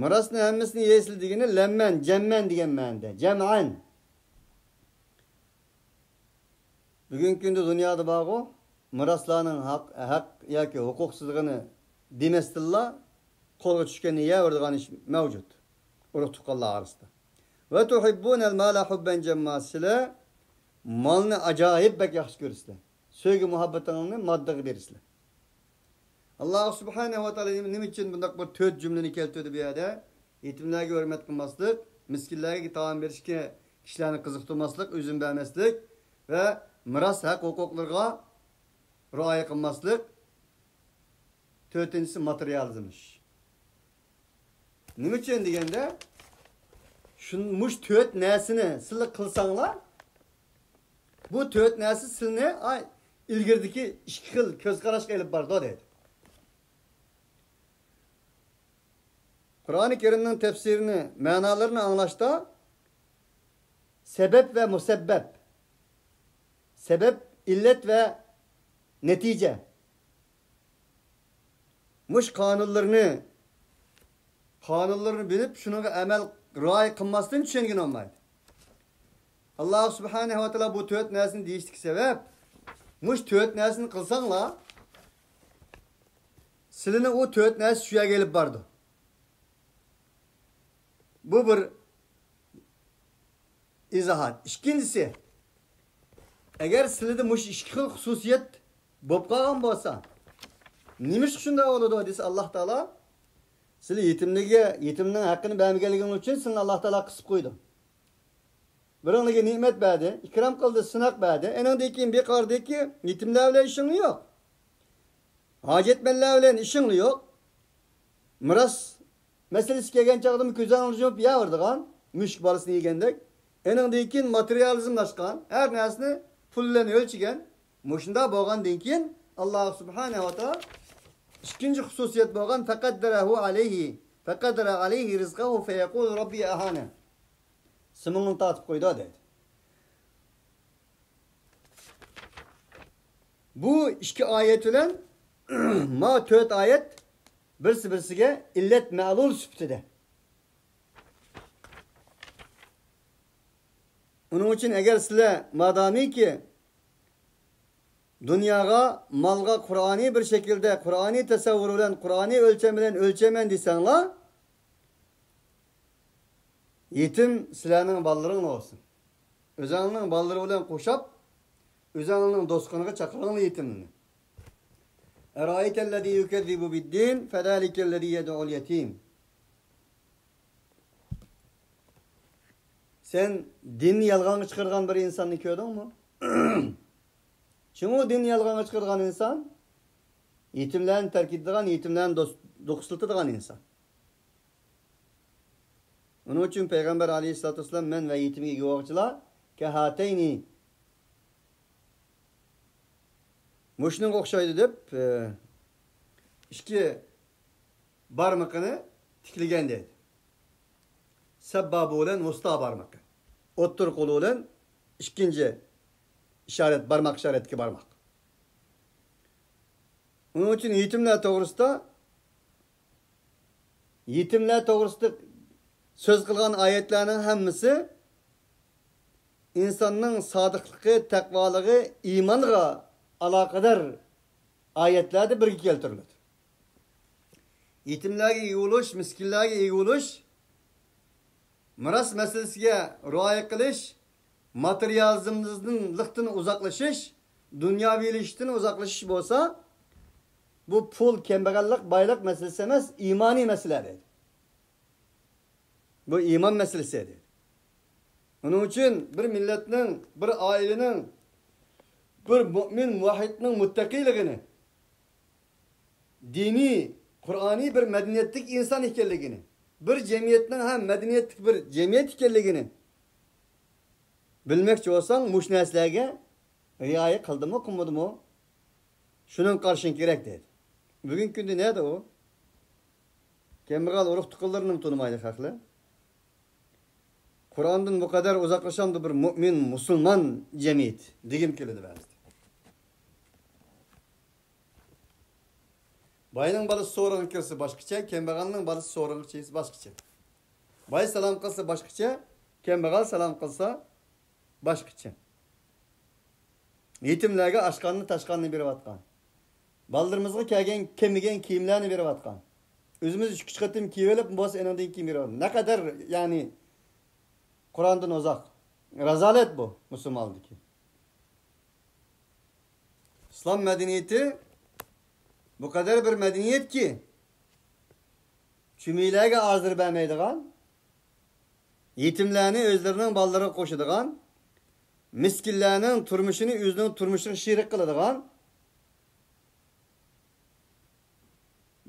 مىراسنى ھەممىسىنى يەيسىلەر دېگىنى لەممەن، جەممەن دېگەن مەنىدە. جەمئەن. بۈگۈنكى كۈندە دۇنيادا بارغۇ، مىراسلارنىڭ ھەق، ھەق ياكى ھوقۇقسىزلىقىنى دېمەستىنلا قولغا چۈشكەننى يەۋېرىدىغان ئىش مەۋجۇت ئۇرۇق تۇغقانلار ئارىسىدا. وتحبون المال حبا جما، سىلەر مالنى ئاجايىپ بەك ياخشى كۆرىسىلەر. سۆيگۈ مۇھەببىتىڭلارنى ماددىغا بېرىسىلەر. ئاللاھ سۇبھانەھۇ ۋە تائالا نېمە، نېمە ئۈچۈن بۇنداق بىر تۆت جۈملىنى كەلتۈردى بۇ يەردە؟ يېتىملەرگە ھۆرمەت قىلماسلىق، مىسكىنلەرگە تائام بېرىشكە كىشىلەرنى قىزىقتۇرماسلىق، ئۈزۈم بەرمەسلىك ۋە مىراس ھەق ھوقۇقلىرىغا رىئايە قىلماسلىق. تۆتىنچىسى ماتېرىيالىزم ئىش. نېمە ئۈچۈن دېگەندە، شۇ، مۇشۇ تۆت نەرسىنى سىلەر قىلساڭلار، بۇ تۆت نەرسە سىلىنى، ئاي، ئىلگىرىدىكى ئىككى خىل كۆز قاراشقا ئېلىپ بارىدۇ دەيدۇ. قۇرئانى كەرىمنىڭ تەپسىرىنى، مەنالىرىنى ئاڭلاشتا سەۋەب ۋە مۇسەببەپ، سەۋەب، ئىللەت ۋە نەتىجە، مۇشۇ قانۇنلىرىنى، قانۇنلىرىنى بىلىپ، شۇنىڭغا ئەمەل، رىئايە قىلماستىن چۈشەنگىلى بولمايدۇ. ئاللاھ سۇبھانەھۇ ۋە تائالا بۇ تۆت نەرسىنى دېيىشتىكى سەۋەب، مۇشۇ تۆت نەرسىنى قىلساڭلار، سىلىنى ئۇ تۆت نەرسە شۇ يەرگە ئېلىپ بارىدۇ. بۇ بىر ئىزاھات. ئىككىنچىسى، ئەگەر سىلىدە مۇشۇ ئىككى خىل خۇسۇسىيەت بولۇپ قالغان بولسا، نېمىشقا شۇنداق بولىدۇ دېسە، ئاللاھ تائالا سىلى يېتىملىككە، يېتىمنىڭ ھەققىنى بەرمىگەنلىكىڭ ئۈچۈن سىلىنى ئاللاھ تائالا قىسىپ قويىدۇ. بىرىڭلارغا نېمەت بەردى، ئىكرام قىلدى، سىناق بەردى. ئېنىڭدىن كېيىن بىر قارىدىكى، يېتىملەر بىلەن ئىشىڭ يوق. ھاجەتمەنلەر بىلەن ئىشىڭ يوق. مىراس مەسىلىسى كەلگەن چاغدىمۇ كۆزۈڭنى يۇمۇپ يەۋېرىدىغان، مۈشۈك بالىسىنى يېگەندەك. ئېنىڭدىن كېيىن ماتېرىيالىزملاشقان، ھەر نەرسىنى پۇل بىلەن ئۆلچىگەن. مۇشۇنداق بولغاندىن كېيىن، ئاللاھ سۇبھانەھۇ ۋە تائالا ئىككىنچى خۇسۇسىيەت بولغان فەقەددەرەھۇ ئەلەيھى، فەقەددەرە ئەلەيھى رىزقەھۇ فەيەقۇلۇ رەببى ئەھانەن. سېمىڭنى تارتىپ قويىدۇ دەيدۇ. بۇ ئىككى ئايەت بىلەن ما تۆت ئايەت بىرسى بىرسىگە ئىللەت مەلۇل سۈپىتىدە. ئۇنىڭ ئۈچۈن ئەگەر سىلەر مادامىكى دۇنياغا، مالغا قۇرئانىي بىر شەكىلدە، قۇرئانىي تەسەۋۋۇر بىلەن، قۇرئانىي ئۆلچەم بىلەن ئۆلچەيمەن دېسەڭلار، يېتىم سىلەرنىڭ بالىلىرىڭلار بولسۇن. ئۆزەڭنىڭ بالىلىرى بىلەن قوشاپ، ئۆزەڭنىڭ دوستخانىغا چاقىرىڭلار يېتىمنى. أرأيت الذي يكذب بالدين فذلك الذي يدع اليتيم. سەن دىننى يالغانغا چىقارغان بىر ئىنساننى كۆردۈڭمۇ؟ چۈنكى دىننى يالغانغا چىقارغان ئىنسان يېتىملەرنى تەرك ئېتىدىغان، يېتىملەرنى دوست، دوقسىلىتىدىغان ئىنسان. ئۇنىڭ ئۈچۈن پەيغەمبەر ئەلەيھىسسالاتۇ ۋەسسالام مەن ۋە يېتىمگە گۇۋاھچىلار كەھاتەينى، مۇشۇنىڭغا ئوخشايدۇ دەپ، ئىككى بارمىقىنى تىكلىگەن دەيدۇ. سەببابۇ بىلەن ۋۇستا بارمىقى. ئوتتۇرا قولى بىلەن ئىككىنچى ئىشارەت، بارماق ئىشارەتتىكى بارماق. ئۇنىڭ ئۈچۈن يېتىملەر توغرىسىدا، يېتىملەر توغرىسىدا سۆز قىلغان ئايەتلەرنىڭ ھەممىسى ئىنساننىڭ سادىقلىقى، تەقۋالىقى، ئىمانغا ئالاقىدار ئايەتلەردە بىرگە كەلتۈرۈلىدۇ. يېتىملەرگە ئىگە بولۇش، مىسكىنلەرگە ئىگە بولۇش، مىراس مەسىلىسىگە رىئايە قىلىش، ماتېرىيالىزملىقتىن ئۇزاقلىشىش، دۇنياۋىلىشىشتىن ئۇزاقلىشىش بولسا، بۇ پۇل، كەمبەغەللىك، بايلىق مەسىلىسى ئەمەس، ئىمانىي مەسىلە دەيدۇ. بۇ ئىمان مەسىلىسى دەيدۇ. ئۇنىڭ ئۈچۈن بىر مىللەتنىڭ، بىر ئائىلىنىڭ، بىر مۇئمىن مۇۋەھھىدنىڭ مۇتتەقىيلىقىنى، دىنىي، قۇرئانىي بىر مەدەنىيەتلىك ئىنسان ئىكەنلىكىنى، بىر جەمئىيەتنىڭ ھەم مەدەنىيەتلىك بىر جەمئىيەت ئىكەنلىكىنى بىلمەكچى بولساڭ، مۇشۇ نەرسىلەرگە رىئايە قىلدىمۇ، قىلمىدىمۇ، شۇنىڭ قارىشىڭ كېرەك دەيدۇ. بۈگۈنكى كۈندە نەدە ئۇ؟ كەمبەغەل ئۇرۇق-تۇغقانلىرىنىمۇ تونۇمايدۇ خەقلەر. قۇرئاندىن بۇ قەدەر ئۇزاقلىشامدۇ بىر مۇئمىن، مۇسۇلمان جەمئىيىتى دېگۈم كېلىدۇ بەزىدە. باينىڭ بالىسى سورۇنغا كىرسە باشقىچە، كەمبەغەلنىڭ بالىسى سورۇنغا كىرسە باشقىچە. باي سالام قىلسا باشقىچە، كەمبەغەل سالام قىلسا باشقىچە. يېتىملەرگە ئاشقاننى، تاشقاننى بېرىۋاتقان. بالىلىرىمىزغا كەلگەن، كىيمىگەن كىيىملەرنى بېرىۋاتقان. ئۆزىمىز ئۈچ قېتىم كىيىۋېلىپ، بولسا ئېنىڭدىن كېيىن بېرىۋاتقان. نەقەدەر، يەنى، قۇرئاندىن ئۇزاق. رازالەت بۇ مۇسۇلمانلىقتىكى. ئىسلام مەدەنىيىتى بۇ قەدەر بىر مەدەنىيەتكى، چۈمۈلىلەرگە ئازار بەرمەيدىغان، يېتىملەرنى ئۆزلىرىنىڭ بالىلىرىغا قوشىدىغان، مىسكىنلەرنىڭ تۇرمۇشىنى ئۆزىنىڭ تۇرمۇشىغا شېرىك قىلىدىغان،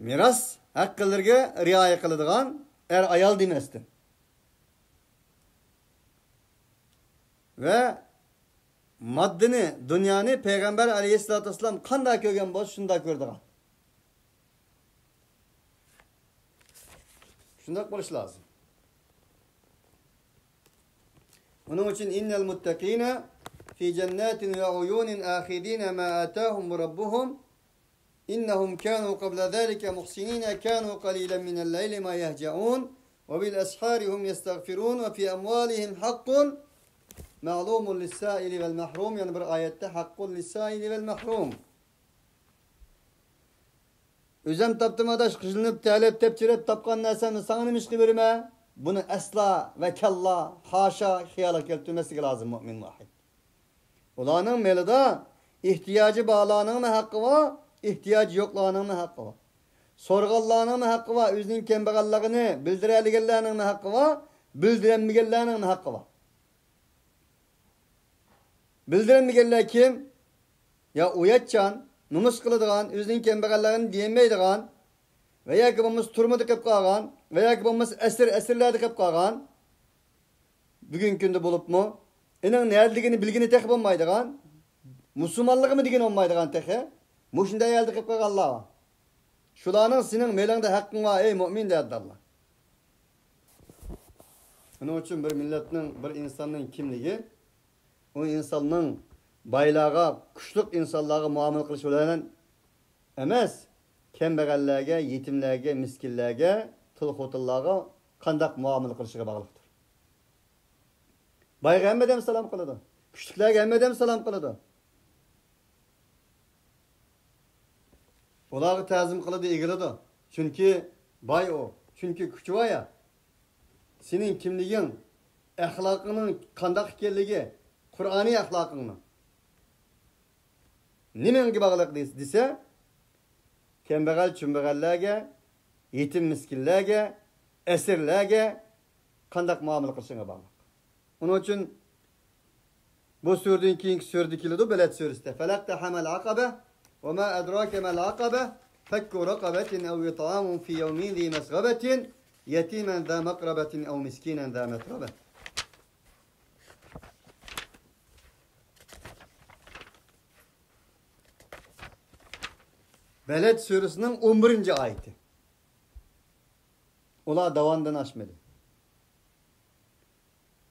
مىراس ھەقلىرىگە رىئايە قىلىدىغان ئەر-ئايال دېمەستىن. ۋە ماددىنى، دۇنيانى پەيغەمبەر ئەلەيھىسسالاتۇ ۋەسسالام قانداق كۆرگەن بولسا، شۇنداق كۆرىدىغان. شۇنداق بولۇشى لازىم. ئۇنىڭ ئۈچۈن، إن المتقين في جنات وعيون آخذين ما آتاهم ربهم إنهم كانوا قبل ذلك محسنين كانوا قليلا من الليل ما يهجعون وبالأسحار هم يستغفرون وفي أموالهم حق معلوم للسائل والمحروم. يەنە بىر ئايەتتە حق للسائل والمحروم. ئۆزۈم تاپتىم ئاداش، قىينىلىپ، تەلەپ، تەپچىرەپ تاپقان نەرسەمنى ساڭا نېمىشقا بېرىمەن؟ بۇنى ئەسلا ۋە كاللا، ھاشا، خىيالغا كەلتۈرمەسلىكى لازىم مۇئمىن مۇۋەھھىد. ئۇلارنىڭ مېلىدا ئېھتىياجى بارلارنىڭمۇ ھەققى بار، ئېھتىياجى يوقلارنىڭمۇ ھەققى بار. سورىغانلارنىڭمۇ ھەققى بار، ئۆزىنىڭ كەمبەغەللىكىنى بىلدۈرەلىگەنلەرنىڭمۇ ھەققى بار، بىلدۈرەلمىگەنلەرنىڭمۇ ھەققى بار. بىلدۈرەلمىگەنلەر كىم؟ يا ئۇياتچان، نومۇس قىلىدىغان، ئۆزىنىڭ كەمبەغەللىكىنى دېيەلمەيدىغان، ۋە ياكى بولمىسا تۈرمىدە قېلىپ قالغان، ۋە ياكى بولمىسا ئەسىر، ئەسىرلەردە قېلىپ قالغان. بۈگۈنكى كۈندە بولۇپمۇ، ئېنىڭ نەدىلىكىنى بىلگىنى تېخى بولمايدىغان، مۇسۇلمانلىقىمۇ دېگىنى بولمايدىغان تېخى، مۇشۇنداق ھالدا قېلىپ قالغانلار بار. شۇلارنىڭ سېنىڭ مېلىڭدا ھەققىڭ بار، ئەي مۆمىن، دەدى ئاللا. شۇنىڭ ئۈچۈن بىر مىللەتنىڭ، بىر ئىنساننىڭ كىملىكى ئۇ ئىنساننىڭ بايلارغا، كۈچلۈك ئىنسانلارغا مۇئامىلە قىلىشى بىلەن ئەمەس، كەمبەغەللەرگە، يېتىملەرگە، مىسكىنلەرگە، تۇل خوتۇنلارغا قانداق مۇئامىلە قىلىشىغا باغلىقتۇر. بايغا ھەممە ئادەم سالام قىلىدۇ. كۈچلۈكلەرگە ھەممە ئادەم سالام قىلىدۇ. ئۇلارغا تەزىم قىلىدۇ، ئېگىلىدۇ. چۈنكى باي ئۇ. چۈنكى كۈچى بار يا. سېنىڭ كىملىكىڭ، ئەخلاقىڭنىڭ قانداق ئىكەنلىكى، قۇرئانىي ئەخلاقىڭنىڭ. نېمىڭگە باغلىق دېس-، دېسە، كەمبەغەل-چۈمبەغەللەرگە، يېتىم-مىسكىنلەرگە، ئەسىرلەرگە قانداق مۇئامىلە قىلىشىڭغا باغلىق. ئۇنىڭ ئۈچۈن بۇ سۈرىدىن كېيىنكى سۈرىدە كېلىدۇ، بەلەد سۈرىسىدە. فَلَا اقْتَحَمَ الْعَقَبَةَ، وَمَا أَدْرَاكَ مَا الْعَقَبَةُ، فَكُّ رَقَبَةٍ أَوْ إِطْعَامٌ فِي يَوْمٍ ذِي مَسْغَبَةٍ، يَتِيمًا ذَا مَقْرَبَةٍ أَوْ مِسْكِينًا ذَا مَتْرَبَةٍ. بەلەد سۈرىسىنىڭ ئون بىرىنچى ئايىتى. ئۇلار داۋاندىن ئاشمىدى.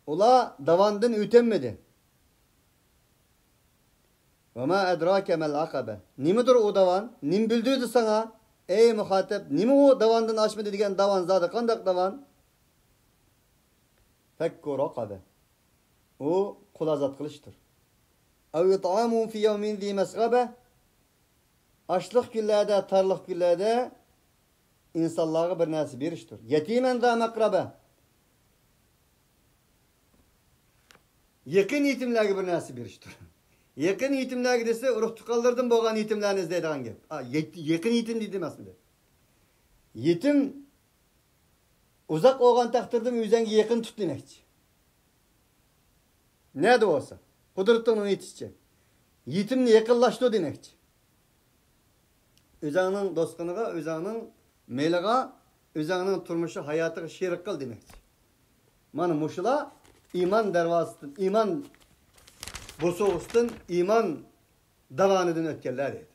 ئۇلار داۋاندىن ئۆتەلمىدى. وَمَا أَدْرَاكَ مَا الْعَقَبَةُ. نېمىدۇر ئۇ داۋان؟ نېمە بىلدۈردى ساڭا، ئەي مۇخاتەب؟ نېمە ئۇ داۋاندىن ئاشمىدى دېگەن داۋان زادى؟ قانداق داۋان؟ فَكُّ رَقَبَةٍ. ئۇ قۇل ئازاد قىلىشتۇر. أَوْ إِطْعَامٌ فِي يَوْمٍ ذِي مَسْغَبَةٍ. ئاچلىق كۈنلەردە، تارلىق كۈنلەردە ئىنسانلارغا بىر نەرسە بېرىشتۇر. يَتِيمًا ذَا مَقْرَبَةٍ. يېقىن يېتىملەرگە بىر نەرسە بېرىشتۇر. يېقىن يېتىملەرگە دېسە، ئۇرۇق-تۇغقانلىرىدىن بولغان يېتىملەرنى ئىزدەيدىغان گەپ. ئا، يېت-، يېقىن يېتىم دېدى ئەمەسمىدى؟ يېتىم ئۇزاق بولغان تەقدىردىمۇ ئۆزۈڭگە يېقىن تۇت دېمەكچى. نەدە بولسا، قۇدرىتىڭنىڭ يېتىشىچە. يېتىمنى يېقىنلاشتۇر دېمەكچى. ئۆزۈڭنىڭ دوستقىنىغا، ئۆزۈڭنىڭ مېلىغا، ئۆزۈڭنىڭ تۇرمۇشى، ھاياتىغا شېرىك قىل دېمەكچى. مانا مۇشۇلار ئىمان دەرۋازىسىدىن، ئىمان بوسۇغىسىدىن، ئىمان داۋانىدىن ئۆتكەنلەر دەيدۇ.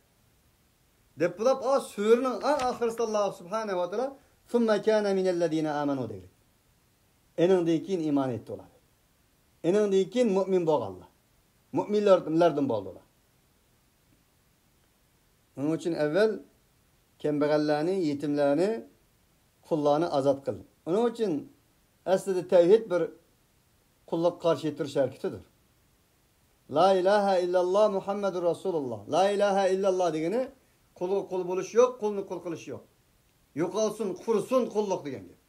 دەپ بولۇپ، ئا، سۈرىنىڭ ئەڭ ئاخىرىسىدا ئاللا سۇبھانەھۇ ۋە تائالا، ثُمَّ كَانَ مِنَ الَّذِينَ آمَنُوا دەيدۇ. ئېنىڭدىن كېيىن ئىمان ئېيتتى ئۇلار. ئېنىڭدىن كېيىن مۇئمىن بولغانلار. مۇئمىنلەردىن بولدى ئۇلار. ئۇنىڭ ئۈچۈن ئەۋۋەل كەمبەغەللەرنى، يېتىملەرنى، قۇللارنى ئازاد قىل. ئۇنىڭ ئۈچۈن ئەسلىدە تەۋھىد بىر قۇللۇققا قارشى تۇرۇش ھەرىكىتىدۇر. لا ئىلاھە ئىللاللا مۇھەممەدۇر رەسۇلۇللا. لا ئىلاھە ئىللاللا دېگىنى قۇلغا قۇل بولۇش يوق، قۇلنى قۇل قىلىش يوق. يوقالسۇن، قۇرۇسۇن قۇللۇق دېگەن گەپ.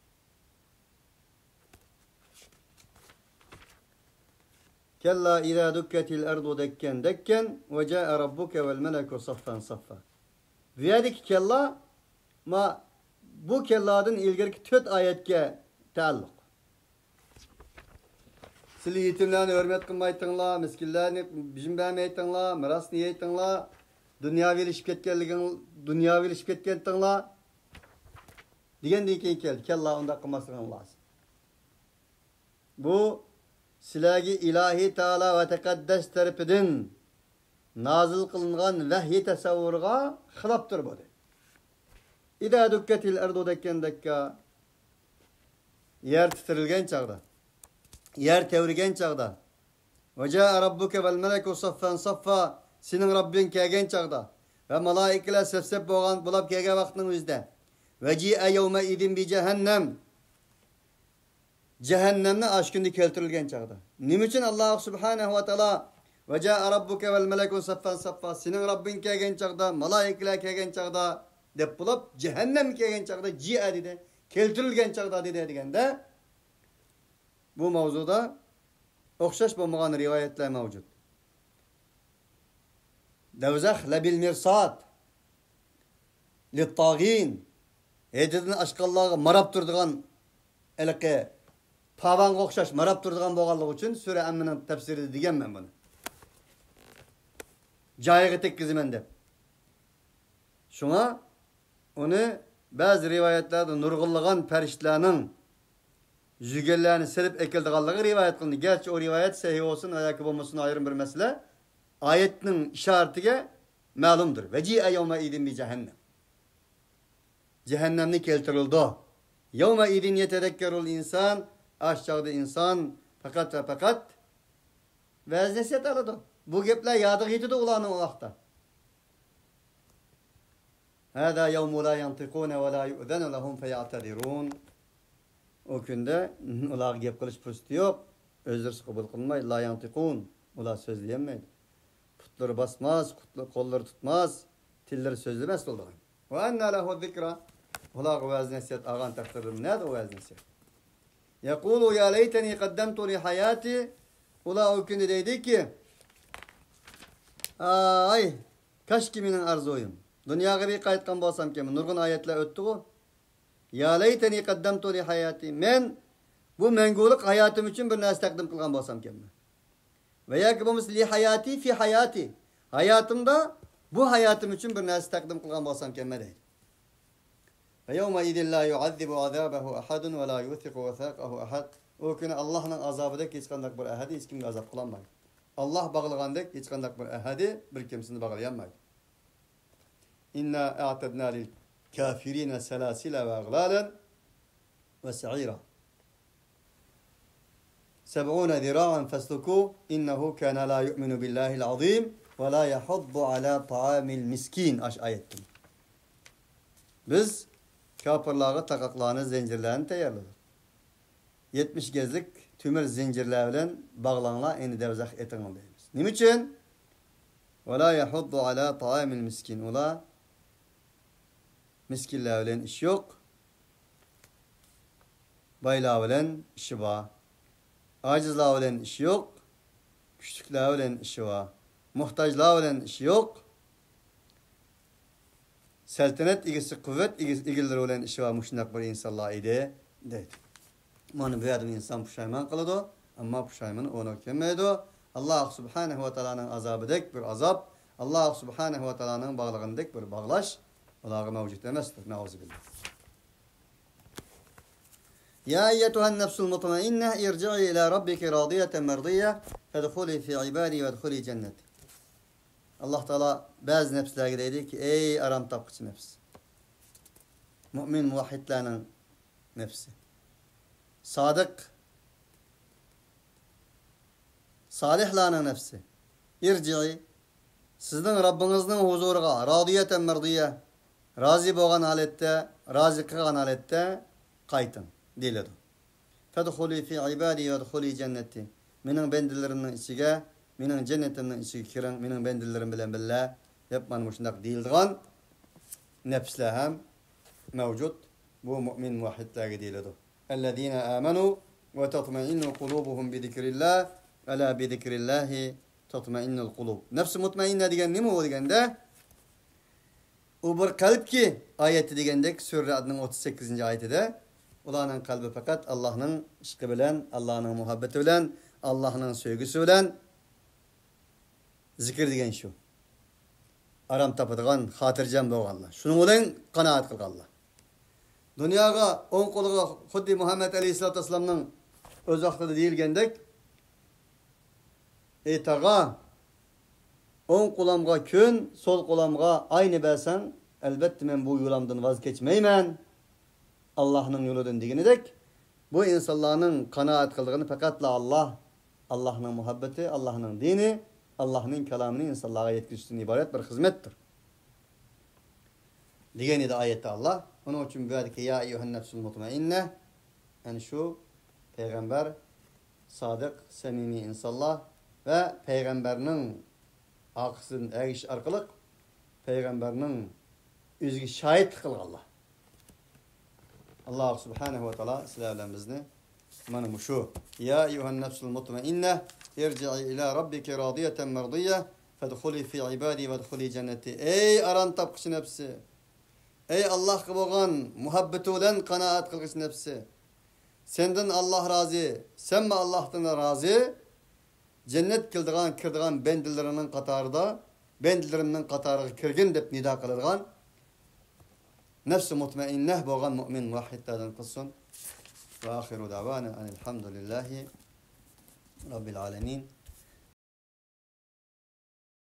كَلَّا إِذَا دُكَّتِ الْأَرْضُ دَكًّا دَكًّا وَجَاءَ رَبُّكَ وَالْمَلَكُ صَفًّا صَفًّا. بۇ يەردىكى كەللا، ما، بۇ كەللادىن ئىلگىرىكى تۆت ئايەتكە تەئەللۇق. سىلى يېتىملەرنى ھۆرمەت قىلمايتىڭلار، مىسكىنلەرنى بېجىم بەرمەيتىڭلار، مىراسنى يەيتىڭلار، دۇنياۋىلىشىپ كەتكەنلىكىڭ، دۇنياۋىلىشىپ كەتكەنتىڭلار دېگەندىن كېيىن كەلدى. كەللا، ئۇنداق قىلماسلىقىڭ لازىم. بۇ سىلەرگە ئىلاھى تائالا ۋە تەقەددەس تەرىپىدىن نازىل قىلىنغان ۋەھيى تەسەۋۋۇرىغا خىلاپتۇر بۇ، دەيدۇ. ئىزا دۇككەتىل ئەرزۇ دەككەن دەككا، يەر تىترىلگەن چاغدا، يەر تەۋرىگەن چاغدا، ۋە جائە رەببۇكە ۋەل مەلەكۇ سەففەن سەففا، سېنىڭ رەببىڭ كەلگەن چاغدا ۋە مالائىكىلەر سەپ-سەپ بولغان، بولاپ كەلگەن ۋاقىتنىڭ ئۆزىدە، ۋە جىئە يەۋمەئىزىن بىجەھەننەم، جەھەننەمنى ئاشۇ كۈندە كەلتۈرۈلگەن چاغدا. نېمە ئۈچۈن ئاللاھ سۇبھانەھۇ ۋە تائالا ۋە جائە رەببۇكە ۋەل مەلەكۇ سەففەن سەففا، سېنىڭ رەببىڭ كەلگەن چاغدا، مالائىكىلەر كەلگەن چاغدا دەپ بولۇپ، جەھەننەم كەلگەن چاغدا جىئە دېدى، كەلتۈرۈلگەن چاغدا دېدى دېگەندە، بۇ ماۋزۇدا ئوخشاش بولمىغان رىۋايەتلەر مەۋجۇت. دەۋزەخ لەبىل مىرساد لىتتاغىن، ھەددىدىن ئاشقانلارغا ماراپ تۇرىدىغان، ھېلىقى پاۋانغا ئوخشاش ماراپ تۇرىدىغان بولغانلىقى ئۈچۈن سۈرە ئەممىنىڭ تەپسىرىدە دېگەنمەن بۇنى. جايىغا تەگكۈزىمەن دەپ. شۇڭا ئۇنى بەزى رىۋايەتلەردە نۇرغۇنلىغان پەرىشتىلەرنىڭ يۈگەنلەرنى سېلىپ ئەكېلىدىغانلىقى رىۋايەت قىلىندى. گەرچە ئۇ رىۋايەت سەھىھ بولسۇن ياكى بولمىسۇن ئايرىم بىر مەسىلە. ئايەتنىڭ ئىشارىتىگە مەلۇمدۇر. ۋە جىئە يەۋمەئىزىن بىجەھەننەم. جەھەننەمنى كەلتۈرۈلىدۇ. يَوْمَئِذٍ يَتَذَكَّرُ الْإِنسَانُ، ئاشۇ چاغدا ئىنسان پەقەت ۋە پەقەت ۋەز نەسىھەت ئالىدۇ. بۇ گەپلەر يادىغا يېتىدۇ ئۇلارنىڭ ئۇ ۋاقىتتا. هَذَا يَوْمُ لَا يَنْطِقُونَ وَلَا يُؤْذَنُ لَهُمْ فَيَعْتَذِرُونَ. ئۇ كۈندە ئۇلارغا گەپ قىلىش پۇرسىتى يوق. ئۆزلىرىسى قوبۇل قىلمايدۇ. لَا يَنْطِقُونَ. ئۇلار سۆزلىيەلمەيدۇ. پۇتلىرى باسماس، قوللىرى تۇتماس، تىللىرى سۆزلىمەس بولىدىغان. وَأَنَّى لَهُ الذِّكْرَى. ئۇلارغا ۋەز نەسىھەت ئالغان تەقدىردە نەدە ئۇ ۋەز نەسىھەت؟ يَقُولُ يَا لَيْتَنِي قَدَّمْتُ لِحَيَاتِي. ئۇلار ئۇ كۈندە دەيدىكى، ئاي، كاشكى مېنىڭ ئارزۇيۇم، دۇنياغا بىر قايتقان بولسامكەن. نۇرغۇن ئايەتلەر ئۆتتىغۇ. يا لەيتەنى قەددەمتۇ لىھاياتى. مەن بۇ مەڭگۈلۈك ھاياتىم ئۈچۈن بىر نەرسە تەقدىم قىلغان بولسامكەنمەن. ۋە ياكى بولمىسا لىھاياتى فى ھاياتى. ھاياتىمدا بۇ ھاياتىم ئۈچۈن بىر نەرسە تەقدىم قىلغان بولسامكەنمەن دەيدۇ. فَيَوْمَئِذٍ لَا يُعَذِّبُ عَذَابَهُ أَحَدٌ وَلَا يُوثِقُ وَثَاقَهُ أَحَدٌ. ئۇ كۈنى ئاللاھنىڭ ئازابىدەك ھېچقانداق بىر ئەھەدى ھېچكىمگە ئازاب قىلالمايدۇ. ئاللاھ باغلىغاندەك ھېچقانداق بىر ئەھەدى بىر كىمسىنى باغلىيالمايدۇ. إِنَّا أَعْتَدْنَا لِلْكَافِرِينَ سَلَاسِلَ وَأَغْلَالًا وَسَعِيرًا. سَبْعِينَ ذِرَاعًا فَاسْلُكُوهُ إِنَّهُ كَانَ لَا يُؤْمِنُ بِاللَّهِ الْعَظِيمِ وَلَا يَحُضُّ عَلَى طَعَامِ الْمِسْكِينِ. ئاشۇ ئايەتتىن. بىز كاپىرلارغا تاقاقلارنى، زەنجىرلەرنى تەييارلىدۇق. يەتمىش گەزلىك تۆمۈر زەنجىرلەر بىلەن باغلاڭلار، ئەينى دەۋزەخ ئېتىڭلار دەيمىز. نېمە ئۈچۈن؟ وَلَا يَحُضُّ عَلَى طَعَامِ الْمِسْكِينِ. ئۇلار مىسكىنلار بىلەن ئىشى يوق. بايلار بىلەن ئىشى بار. ئاجىزلار بىلەن ئىشى يوق. كۈچلۈكلەر بىلەن ئىشى بار. موھتاجلار بىلەن ئىشى يوق. سەلتەنەت ئىگىسى، قۇۋۋەت ئىگىسى، ئىگىلىرى بىلەن ئىشى بار مۇشۇنداق بىر ئىنسانلار ئىدى، دەيدۇ. مانا بۇ يەردىمۇ ئىنسان پۇشايمان قىلىدۇ، ئەمما پۇشايمىنى ئورنىغا كەلمەيدۇ. ئاللاھ سۇبھانەھۇ ۋە تائالانىڭ ئازابىدەك بىر ئازاب، ئاللاھ سۇبھانەھۇ ۋە تائالانىڭ باغلىغىنىدەك بىر باغلاش ئۇلارغا مەۋجۇت ئەمەستۇر. نەئۇزۇبىللاھ. يا أيتها النفس المطمئنة ارجعي إلى ربك راضية مرضية فادخلي في عبادي وادخلي جنتي. ئاللاھ تائالا بەزى نەپسلەرگە دەيدىكى، ئەي ئارام تاپقۇچى نەپس، مۇئمىن مۇۋەھھىدلەرنىڭ نەپسى، سادىق سالىھلارنىڭ نەپسى، ارجعي، سىزنىڭ رەببىڭىزنىڭ ھۇزۇرىغا، راضىيەتەن مەردىيە، رازى بولغان ھالەتتە، رازى قىلغان ھالەتتە قايتىڭ، دېيىلىدۇ. فادخلي في عبادي وادخلي جنتي. مېنىڭ بەندىلىرىمنىڭ ئىچىگە، مېنىڭ جەننىتىمنىڭ ئىچىگە كىرىڭ، مېنىڭ بەندىلىرىم بىلەن بىللە، دەپ مانا مۇشۇنداق دېيىلىدىغان نەپسلەر ھەم مەۋجۇت. بۇ مۇئمىن مۇۋەھھىدلەرگە دېيىلىدۇ. الذين آمنوا وتطمئن قلوبهم بذكر الله ألا بذكر الله تطمئن القلوب. نەپسى مۇتمەئىننە دېگەن نېمە ئۇ دېگەندە، ئۇ بىر قەلبكى، ئايەتتە دېگەندەك، سۈرە رەئدنىڭ ئوتتۇز سەككىزىنچى ئايىتىدە، ئۇلارنىڭ قەلبى پەقەت ئاللاھنىڭ ئىشقى بىلەن، ئاللاھنىڭ مۇھەببىتى بىلەن، ئاللاھنىڭ سۆيگۈسى بىلەن، زىكىر دېگەن شۇ. ئارام تاپىدىغان، خاتىرجەم بولغانلار. شۇنىڭ بىلەن قانائەت قىلغانلار. دۇنياغا ئوڭ قولىغا خۇددى مۇھەممەد ئەلەيھىسسالاتۇ ۋەسسالامنىڭ ئۆز ۋاقتىدا دېيىلگەندەك، ئەي تاغا، ئوڭ قولۇمغا كۈن، سول قولۇمغا ئاينى بەرسەڭ، ئەلۋەتتە مەن بۇ يولۇمدىن ۋاز كەچمەيمەن، ئاللاھنىڭ يولىدىن دېگىنىدەك، بۇ ئىنسانلارنىڭ قانائەت قىلىدىغىنى پەقەتلا ئاللاھ، ئاللاھنىڭ مۇھەببىتى، ئاللاھنىڭ دىنى، ئاللاھنىڭ كالامىنى ئىنسانلارغا يەتكۈزۈشتىن ئىبارەت بىر خىزمەتتۇر. دېگەن ئىدى ئايەتتە ئاللاھ. ئۇنىڭ ئۈچۈن بۇ يەردىكى يا ئەييۇھەن نەفسۇل مۇتمەئىننە، يەنى شۇ پەيغەمبەر، سادىق، سەمىمىي ئىنسانلار ۋە پەيغەمبەرنىڭ ئارقىسىدىن ئەگىشىش ئارقىلىق پەيغەمبەرنىڭ ئۆزىگە شاھىتلىق قىلغانلار. ئاللاھ سۇبھانەھۇ ۋە تائالا سىلەر بىلەن بىزنى مانا مۇشۇ، يا ئەييۇھەن نەفسۇل مۇتمەئىننە، ئىرجىئى ئىلا رەببىكى رازىيەتەن مەردىيە، فەدخۇلى فى ئىبادى ۋەدخۇلى جەننەتى. ئەي ئارام تاپقۇچى نەپسى، ئەي ئاللاھقا بولغان مۇھەببىتى بىلەن قانائەت قىلغۇچى نەپسى، سەندىن ئاللاھ رازى، سەنمۇ ئاللاھتىن رازى، جەننەتكە كىرىدىغان، كىرىدىغان بەندىلىرىنىڭ قاتارىدا، بەندىلىرىمنىڭ قاتارىغا كىرگىن دەپ نىدا قىلىدىغان نەپسى مۇتمەئىننە بولغان مۇئمىن مۇۋەھھىدلەردىن قىلسۇن. ۋە ئاخىرۇ دەۋانا ئەنىل ھەمدۇلىللاھى رەببىل ئالەمىن.